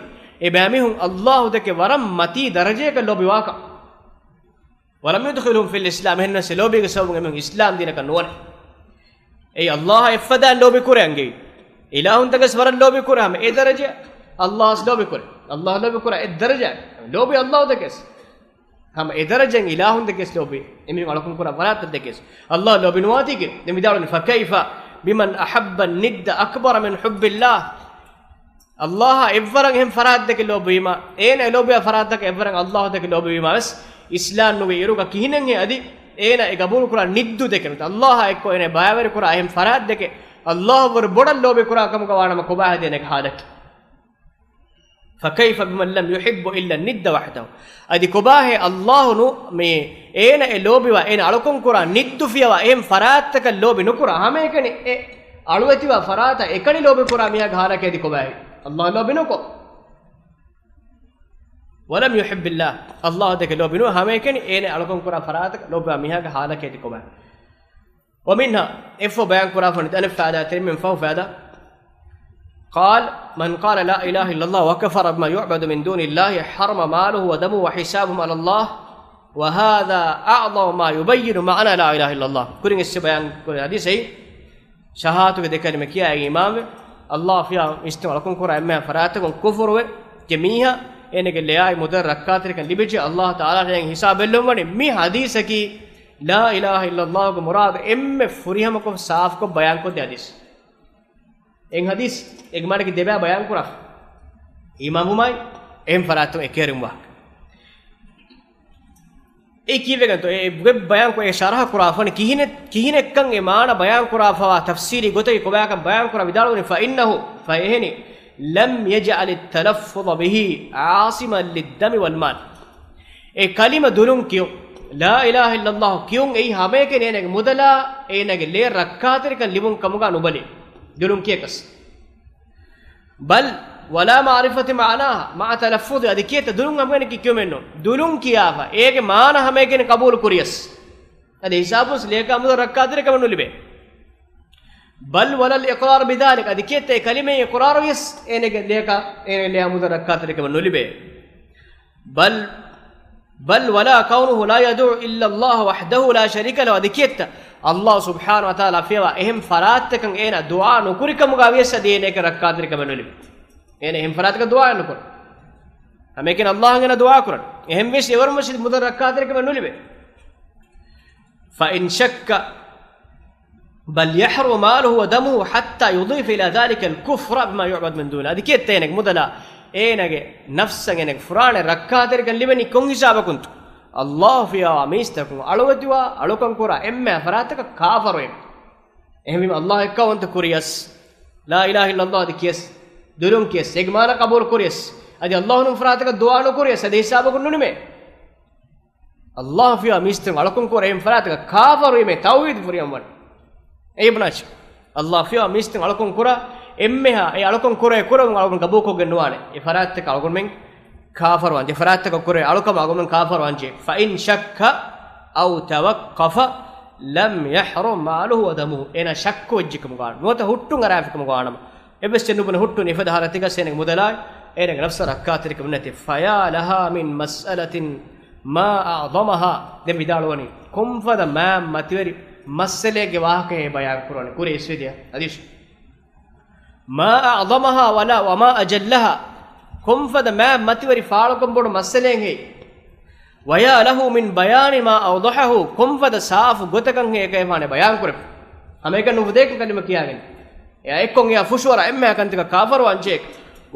އެބައިމީހުން ﷲ ދެކެ ވަރަށް މަތީ ދަރަޖައަކަށް ލޯބިވާކަން. ولم يدخلهم في الإسلام، އެހެންނަމަވެސް އެ ލޯބީގެ ސަބަބުން އެމީހުން އިސްލާމް ދީނަކަށް ނުވަނީ. އެއީ ﷲ އާ އެއްފަދައިން ލޯބިކުރޭ އަންގެވި. އިލާހުންތަކަށް ވަރަށް ލޯބިކުރޭ ހަމަ އެ ދަރަޖަ ﷲ އަށް ލޯބިކުރޭ. ﷲ އަށް ލޯބިކުރާ އެއް ދަރަޖަ. ލޯބި ﷲ ދެކެސް. ހަމަ އެ ދަރަޖައިން އިލާހުން ދެކެސް ލޯބި. އެމީހުން އަޅުކަން ކުރާ ފަރާތްތައް ދެކެސް. ﷲ ލޯބި ނުވާތީކި. ދެން ވިދާޅުވަނީ، فكيف بمن أحب الند أكبر من حب الله. ﷲ އާ އެއްވަރަށް އެހެން ފަރާތް ދެކެ ލޯބިވީމާ، އޭނަ އެ ލޯބިވާ ފަރާތްތަކަށް އެއްވަރަށް ﷲ ދެކެ ލޯބިވީމާ ވެސް، އިސްލާމް ނުވި އިރުގަ ކިހިނެއްހޭ އަދި އޭނަ އެ ގަބޫލުކުރާ ނިއްދު ދެކެ، ނުވަތަ ﷲ އާ އެއްކޮށް އޭނަ ބައިވެރިކުރާ އެހެން ފަރާތް ދެކެ، ﷲ އަށްވުރެ ބޮޑަށް ލޯބިކުރާ ކަމުގަ ވާނަމަ ކޮބާހޭ ދޭނެ އޭގެ ހާލަކީ؟ فكيف بمن لم يحب إلا الند وحده. އަދި ކޮބާހޭ ﷲ ނު މި އޭނަ އެ ލޯބިވާ، އޭނަ އަޅުކަން ކުރާ ނިއްދު ފިޔަވާ އެހެން ފަރާތްތަކަށް ލޯބި ނުކުރާ، ހަމައެކަނި އެ އަޅުވެތިވާ ފަރާތަށް އެކަނި ލޯބިކުރާ މީހާގެ ހާލަކީ އަދި ކޮބާހޭ؟ ﷲ ލޯބި ނުކޮށް. ولم يحب الله، ﷲ ދެކެ ލޯބި ނުވެ، ހަމައެކަނި އޭނަ އަޅުކަން ކުރާ ފަރާތަކަށް ލޯބިވާ މީހާގެ ހާލަކީ އަދި ކޮބާހޭ؟ ومنها، އެއްފަހު ބަޔާން ކުރާފަ ވަނީ އަނެއް ފައިދާ ތެރެއިން ފަހު ފައިދާ. قال من قال لا إله إلا الله وكفر بما يعبد من دون الله حرم ماله ودمه وحسابه على الله وهذا أعظم ما يبين معنى لا إله إلا الله. ކުރިން އެއްޗެއް ބަޔާން ކުރި ޙަދީޘެއް، ޝަހާދަތުގެ ދެ ކަލިމަ ކިޔާ އީމާންވެ، ﷲ ފިޔާ އިސްތު އަޅުކަން ކުރާ އެންމެހާ ފަރާތަކުން ކުފުރުވެ، އެ މީހާ އޭނަގެ ލެޔާއި މުދަލަށް ރައްކާތެރިކަން ލިބިއްޖެ، ﷲ ތަޢާލާ އޭނަ ހިސާބެއް ލެއްވަނީ. މި ޙަދީޘަކީ ލާ އިލާހަ އިއްލައްލާހުގެ މުރާދު އެންމެ ފުރިހަމަކޮށް ސާފުކޮށް ބަޔާންކޮށްދޭ ޙަދީޘް. އެއް ޙަދީޘް އެ މާނައަކީ ދެބައި ބަޔާންކުރާ އީމާންވުމާއި އެހެން ފަރާތުން އެކޭރުން ވާ. އެ ކީއްވެގެންތޯ؟ އެ ބަޔާންކޮށް އެ ޝަރަޙަ ކުރާފަނި ކިހިނެއް، ކިހިނެއްކަން އެ މާނަ ބަޔާންކުރާފަވާ ތަފްސީރީ ގޮތަކީ ކޮބާކަން ބަޔާންކުރާ ވިދާޅުވަނީ، ފައިންނަހު، ފައިހެނި، ލަމް ޔަޖްޢަލި ތަލައްފުޡަ ބިހި ޢާޞިމަން ލިއްދަމި ވަލްމާލް. އެ ކަލިމަ ދުލުން ކިޔުން، ލާ އިލާހަ އިއްލައްލާހު ކިޔުން އެއީ ހަމައެކަނި އޭނަގެ މުދަލާ އޭނަގެ ލޭ ރައްކާތެރިކަން ލިބުން ކަމުގަ ނުބަލޭ. ދުލުން ކިޔަކަސް. ބަލް ވަލާ މަޢުރިފަތި މަޢުނާހާ މަޢަ ތަލައްފުޡި، އަދި ކިޔަތަ ދުލުން ހަމައެކަނި ކިޔުމެއްނު. ދުލުން ކިޔާފަ އޭގެ މާނަ ހަމައެކަނި ޤަބޫލު ކުރިޔަސް، އަދި ހިސާބުން ލޭކާ މުދަލް ރައްކާތެރިކަމެއް ނުލިބޭ. ބަލް ވަލަލް އިޤްރާރު ބިޛާލިކް، އަދި ކިޔަތަ އެ ކަލިމައިން އިޤްރާރުވިޔަސް އޭނަގެ ލޭކާ، އޭނަގެ ލޭއާ މުދަލް ރައްކާތެރިކަމެއް ނުލިބޭ. ބަލް، ބަލް ވަލާ ކައުނުހު ލާ ޔަދުޢޫ އިއްލައްލާހަ ވަޙްދަހު ލާ ޝަރީކަ ލަހު، އަދި ކިޔަތަ ﷲ ސުބްޙާނަހު ވަތަޢާލާ ފިޔަވާ އެހެން ފަރާތްތަކަށް އޭނަ ދުޢާ ނުކުރިކަމުގަ ވިޔަސް އަދި އޭނައަކަށް ރައްކާތެރިކަމެއް ނުލިބޭ. އޭނަ އެހެން ފަރާތަކަށް ދުޢާ ނުކުރޭ. ހަމައެކަނި ﷲ އަށް އޭނަ ދުޢާ ކުރަން. އެހެންވެސް އެވަރުންވެސް މުދަލް ރައްކާތެރިކަމެއް ނުލިބޭ. ފައިން ޝައްކަ ބަލް ޔަޙްރުމު މާލުހު ވަދަމުހު ޙައްތާ ޔުޟީފަ އިލާ ޛާލިކަލް ކުފްރަ ބިމާ ޔުޢްބަދު މިން ދޫނި. އަދި ކިޔައްތަ އޭނަގެ މުދަލާ، އޭނަގެ ނަފްސަށް އޭނަގެ ފުރާނަ ރައްކާތެރިކަން ލިބެނީ ކޮން ހިސާބަކުންތޯ؟ ﷲ ފިޔަވާ މީސްތަކުން އަޅުވެދިވާ އަޅުކަން ކުރާ އެންމެ ފަރާތަކަށް ކާފަރުވެ. އެހެންވީމަ ﷲ އެއްކައުވަންތަ ކުރިޔަސް، ލާ އިލާހަ އިއްލައްލާހު އަދި ކިޔަސް، ދުލުން ކިޔަސް، އޭގެ މާނަ ޤަބޫލު ކުރިޔަސް، އަދި ﷲ ނޫން ފަރާތަކަށް ދުޢާ ނުކުރިޔަސް، އަދި ހިސާބަކުން ނުނިމޭ. ﷲ ފިޔަވާ މީސްތަކުން އަޅުކަން ކުރާ އެހެން ފަރާތަކަށް ކާފަރުވީމޭ، ތައުޙީދު ފުރިހަމަވަން. އެ ބުނާޗި. ﷲ ފިޔަވާ މީސްތަކުން އަޅުކަން ކުރާ އެންމެހާ އެ އަޅުކަން ކުރޭ ކުރަމުން އަޅުގަނޑު ގަބޫލުކޮށްގެން ނުވާނެ. އެ ފަރާތްތަކަށް އަޅުގަނޑުމެން ކާފަރުވާން. އެ ފަރާތްތަކަށް ކުރޭ އަޅުކަމަށް އަޅުގަނޑުމެން ކާފަރުވާންޖެހޭ. ފައިން ޝައްކަ އައު ތަވައްޤަފަ ލަމް ޔަޙްރުމް މާލުހު ވަދަމުހު. އޭނާ ޝައްކު ވެއްޖެކަމުގަ ނުވަތަ ހުއްޓުން އަރާފިކަމުގަ ނަމަ އެއްވެސް އެއް ނުބުނެ ހުއްޓުން އެފަދަ ހާލަތެއްގަ އޭނަގެ މުދަލާއި އޭނަގެ ނަފްސަށް ރައްކާތެރިކަމެއް ނެތި. ފަޔާ ލަހާ މިން މަސްއަލަތިން މާ އަޢްޡަމަހާ. ދެން ވިދާޅުވަނީ ކޮންފަދަ މާތް މަތިވެރި މައްސަލައެއްގެ ވާހަކައެއް ބަޔާން ކުރަނީ. ކުރި އިސްވެދިޔަ އަދިސް. މާ އަޢްޡަމަހާ ވަލާ ވަމާ އަޖައްލަހާ. ކޮންފަދަ މާތް މަތިވެރި ފާޅުކަން ބޮޑު މައްސަލައެއް ހޭ. ވަޔާ ލަހު މިން ބަޔާނި މާ އައުޟަޙަހު. ކޮންފަދަ ސާފު ގޮތަކަށް ހޭ އެކަ އެފާނެ ބަޔާން ކުރެފަ. ހަމައެކަން ނުފުދޭކަން ކަލިމަ ކިޔާގެން. އެއާ އެއްކޮށް އެއާ ފުށުއަރާ އެންމެހާ ކަންތަކަށް ކާފަރުވާންޖެހޭ.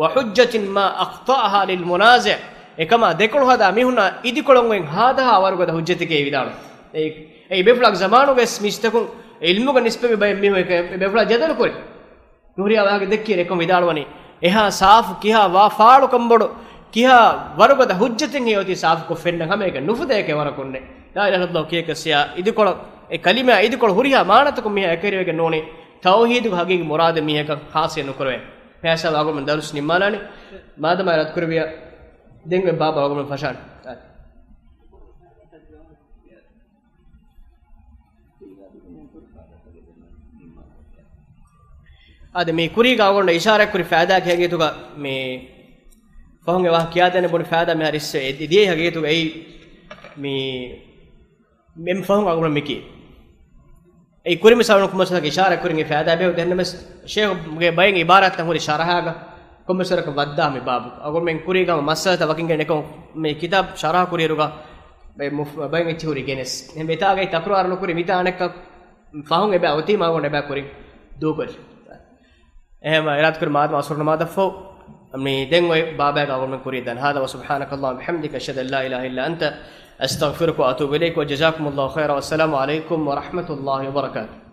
ވަޙުއްޖަތިން މާ އަޤްޠަޢަހާ ލިލްމުނާޒަޢި. އެކަމާ ދެކޮޅު ހަދާ މީހުންނާ އިދިކޮޅުން އޮތް ހާދަހާ ވަރުގަދަ ހުއްޖަތެކޭ ވިދާޅު. އެ، އެ ބޭފުޅާގެ ޒަމާނުގަ ވެސް މީސްތަކުން އިލްމުގެ ނިސްބަތްވި ބައެއް މީހުން އެ ބޭފުޅާ ޖަދަލު ކުރި. ނުހުރިޔާ ވާހަކަ ދެއްކި އެކަން ވިދާޅުވަނީ. އެހާ ސާފު ކިހާ ވާ ފާޅުކަން ބޮޑު، ކިހާ ވަރުގަދަ ހުއްޖަތެއް ހެޔޮތީ ސާފުކޮށް ފެންނަ ހަމައެކަން ނުފުދޭކަ ވަރަކުންނެ. ލާ އިލާހަ އިއްލައްލާހު ކިޔަކަސް އެއާ އިދިކޮޅަށް، އެ ކަލިމާ އިދިކޮޅު ހުރިހާ މާނަތަކުން މިހާ އެކެރިވެގެން ނޫނީ، ތައުޙީދުގެ ހަގީގީ މުރާދެއް މީހަކަށް ހާސިލް ނުކުރެވޭ. މިހާ ހިސާބަށް އަޅުގަނޑު ދަރުސް ނިންމާލާނީ. މާދަމާ އިރާދަކުރެއްވިޔާ ދެން އޮތް ބާބު އަޅުގަނޑު ފަށާނެ. އާދެ، މި ކުރީގަ އަޅުގަނޑު އިޝާރާތްކުރި ފައިދާގެ ހަގީގަތުގަ މި ފަހުން އެ ވާހަކަ ކިޔާދޭނެ ބުނި ފައިދާ މިހާރު އިސްވެ އެ ދިޔައީ ހަގީގަތުގަ އެއީ މި މެން ފަހުން އަޅުގަނޑު މިކީ. އެއީ ކުރި މިސާލުން ކޮންމެސް ވަރަކަށް އިޝާރާތް ކުރިން އެ ފައިދާ ބެހޭ އެހެންނަމަވެސް ޝޭޚުގެ ބައެއް އިބާރާތްތައް ހުރި ޝަރަހާގަ ކޮންމެސް ވަރަކަށް ވައްދާ މި ބާބު. އަޅުގަނޑުމެން ކުރީގަ މައްސަލަތައް ވަކިން ގެނެ ކޮން މި ކިތާބު ޝަރަހަ ކުރިއިރުގަ ބައެއް މުފް-، ބައެއް އެއްޗެއް ހުރި ގެނެސް. އެހެން ވެތާގައި ތަކުރާރު ނުކުރި މިތާ އަނެއްކާ ފަހުން އެބަ އޮތީމަ އަޅުގަނޑު އެބަ ކުރިން ދޫކޮށް. އެހެން އިރާދަކުރި މާދަމާ އަސުރު ނަމާދަށްފަހު މި ދެން އޮތް ބާބާގެ އަޅުގަނޑުމެން ކުރިއަށް ދާން. هذا وسبحانك اللهم وبحمدك أشهد أن لا إله إلا أنت أستغفرك وأتوب إليك وجزاكم الله خيرا والسلام عليكم ورحمة الله وبركاته.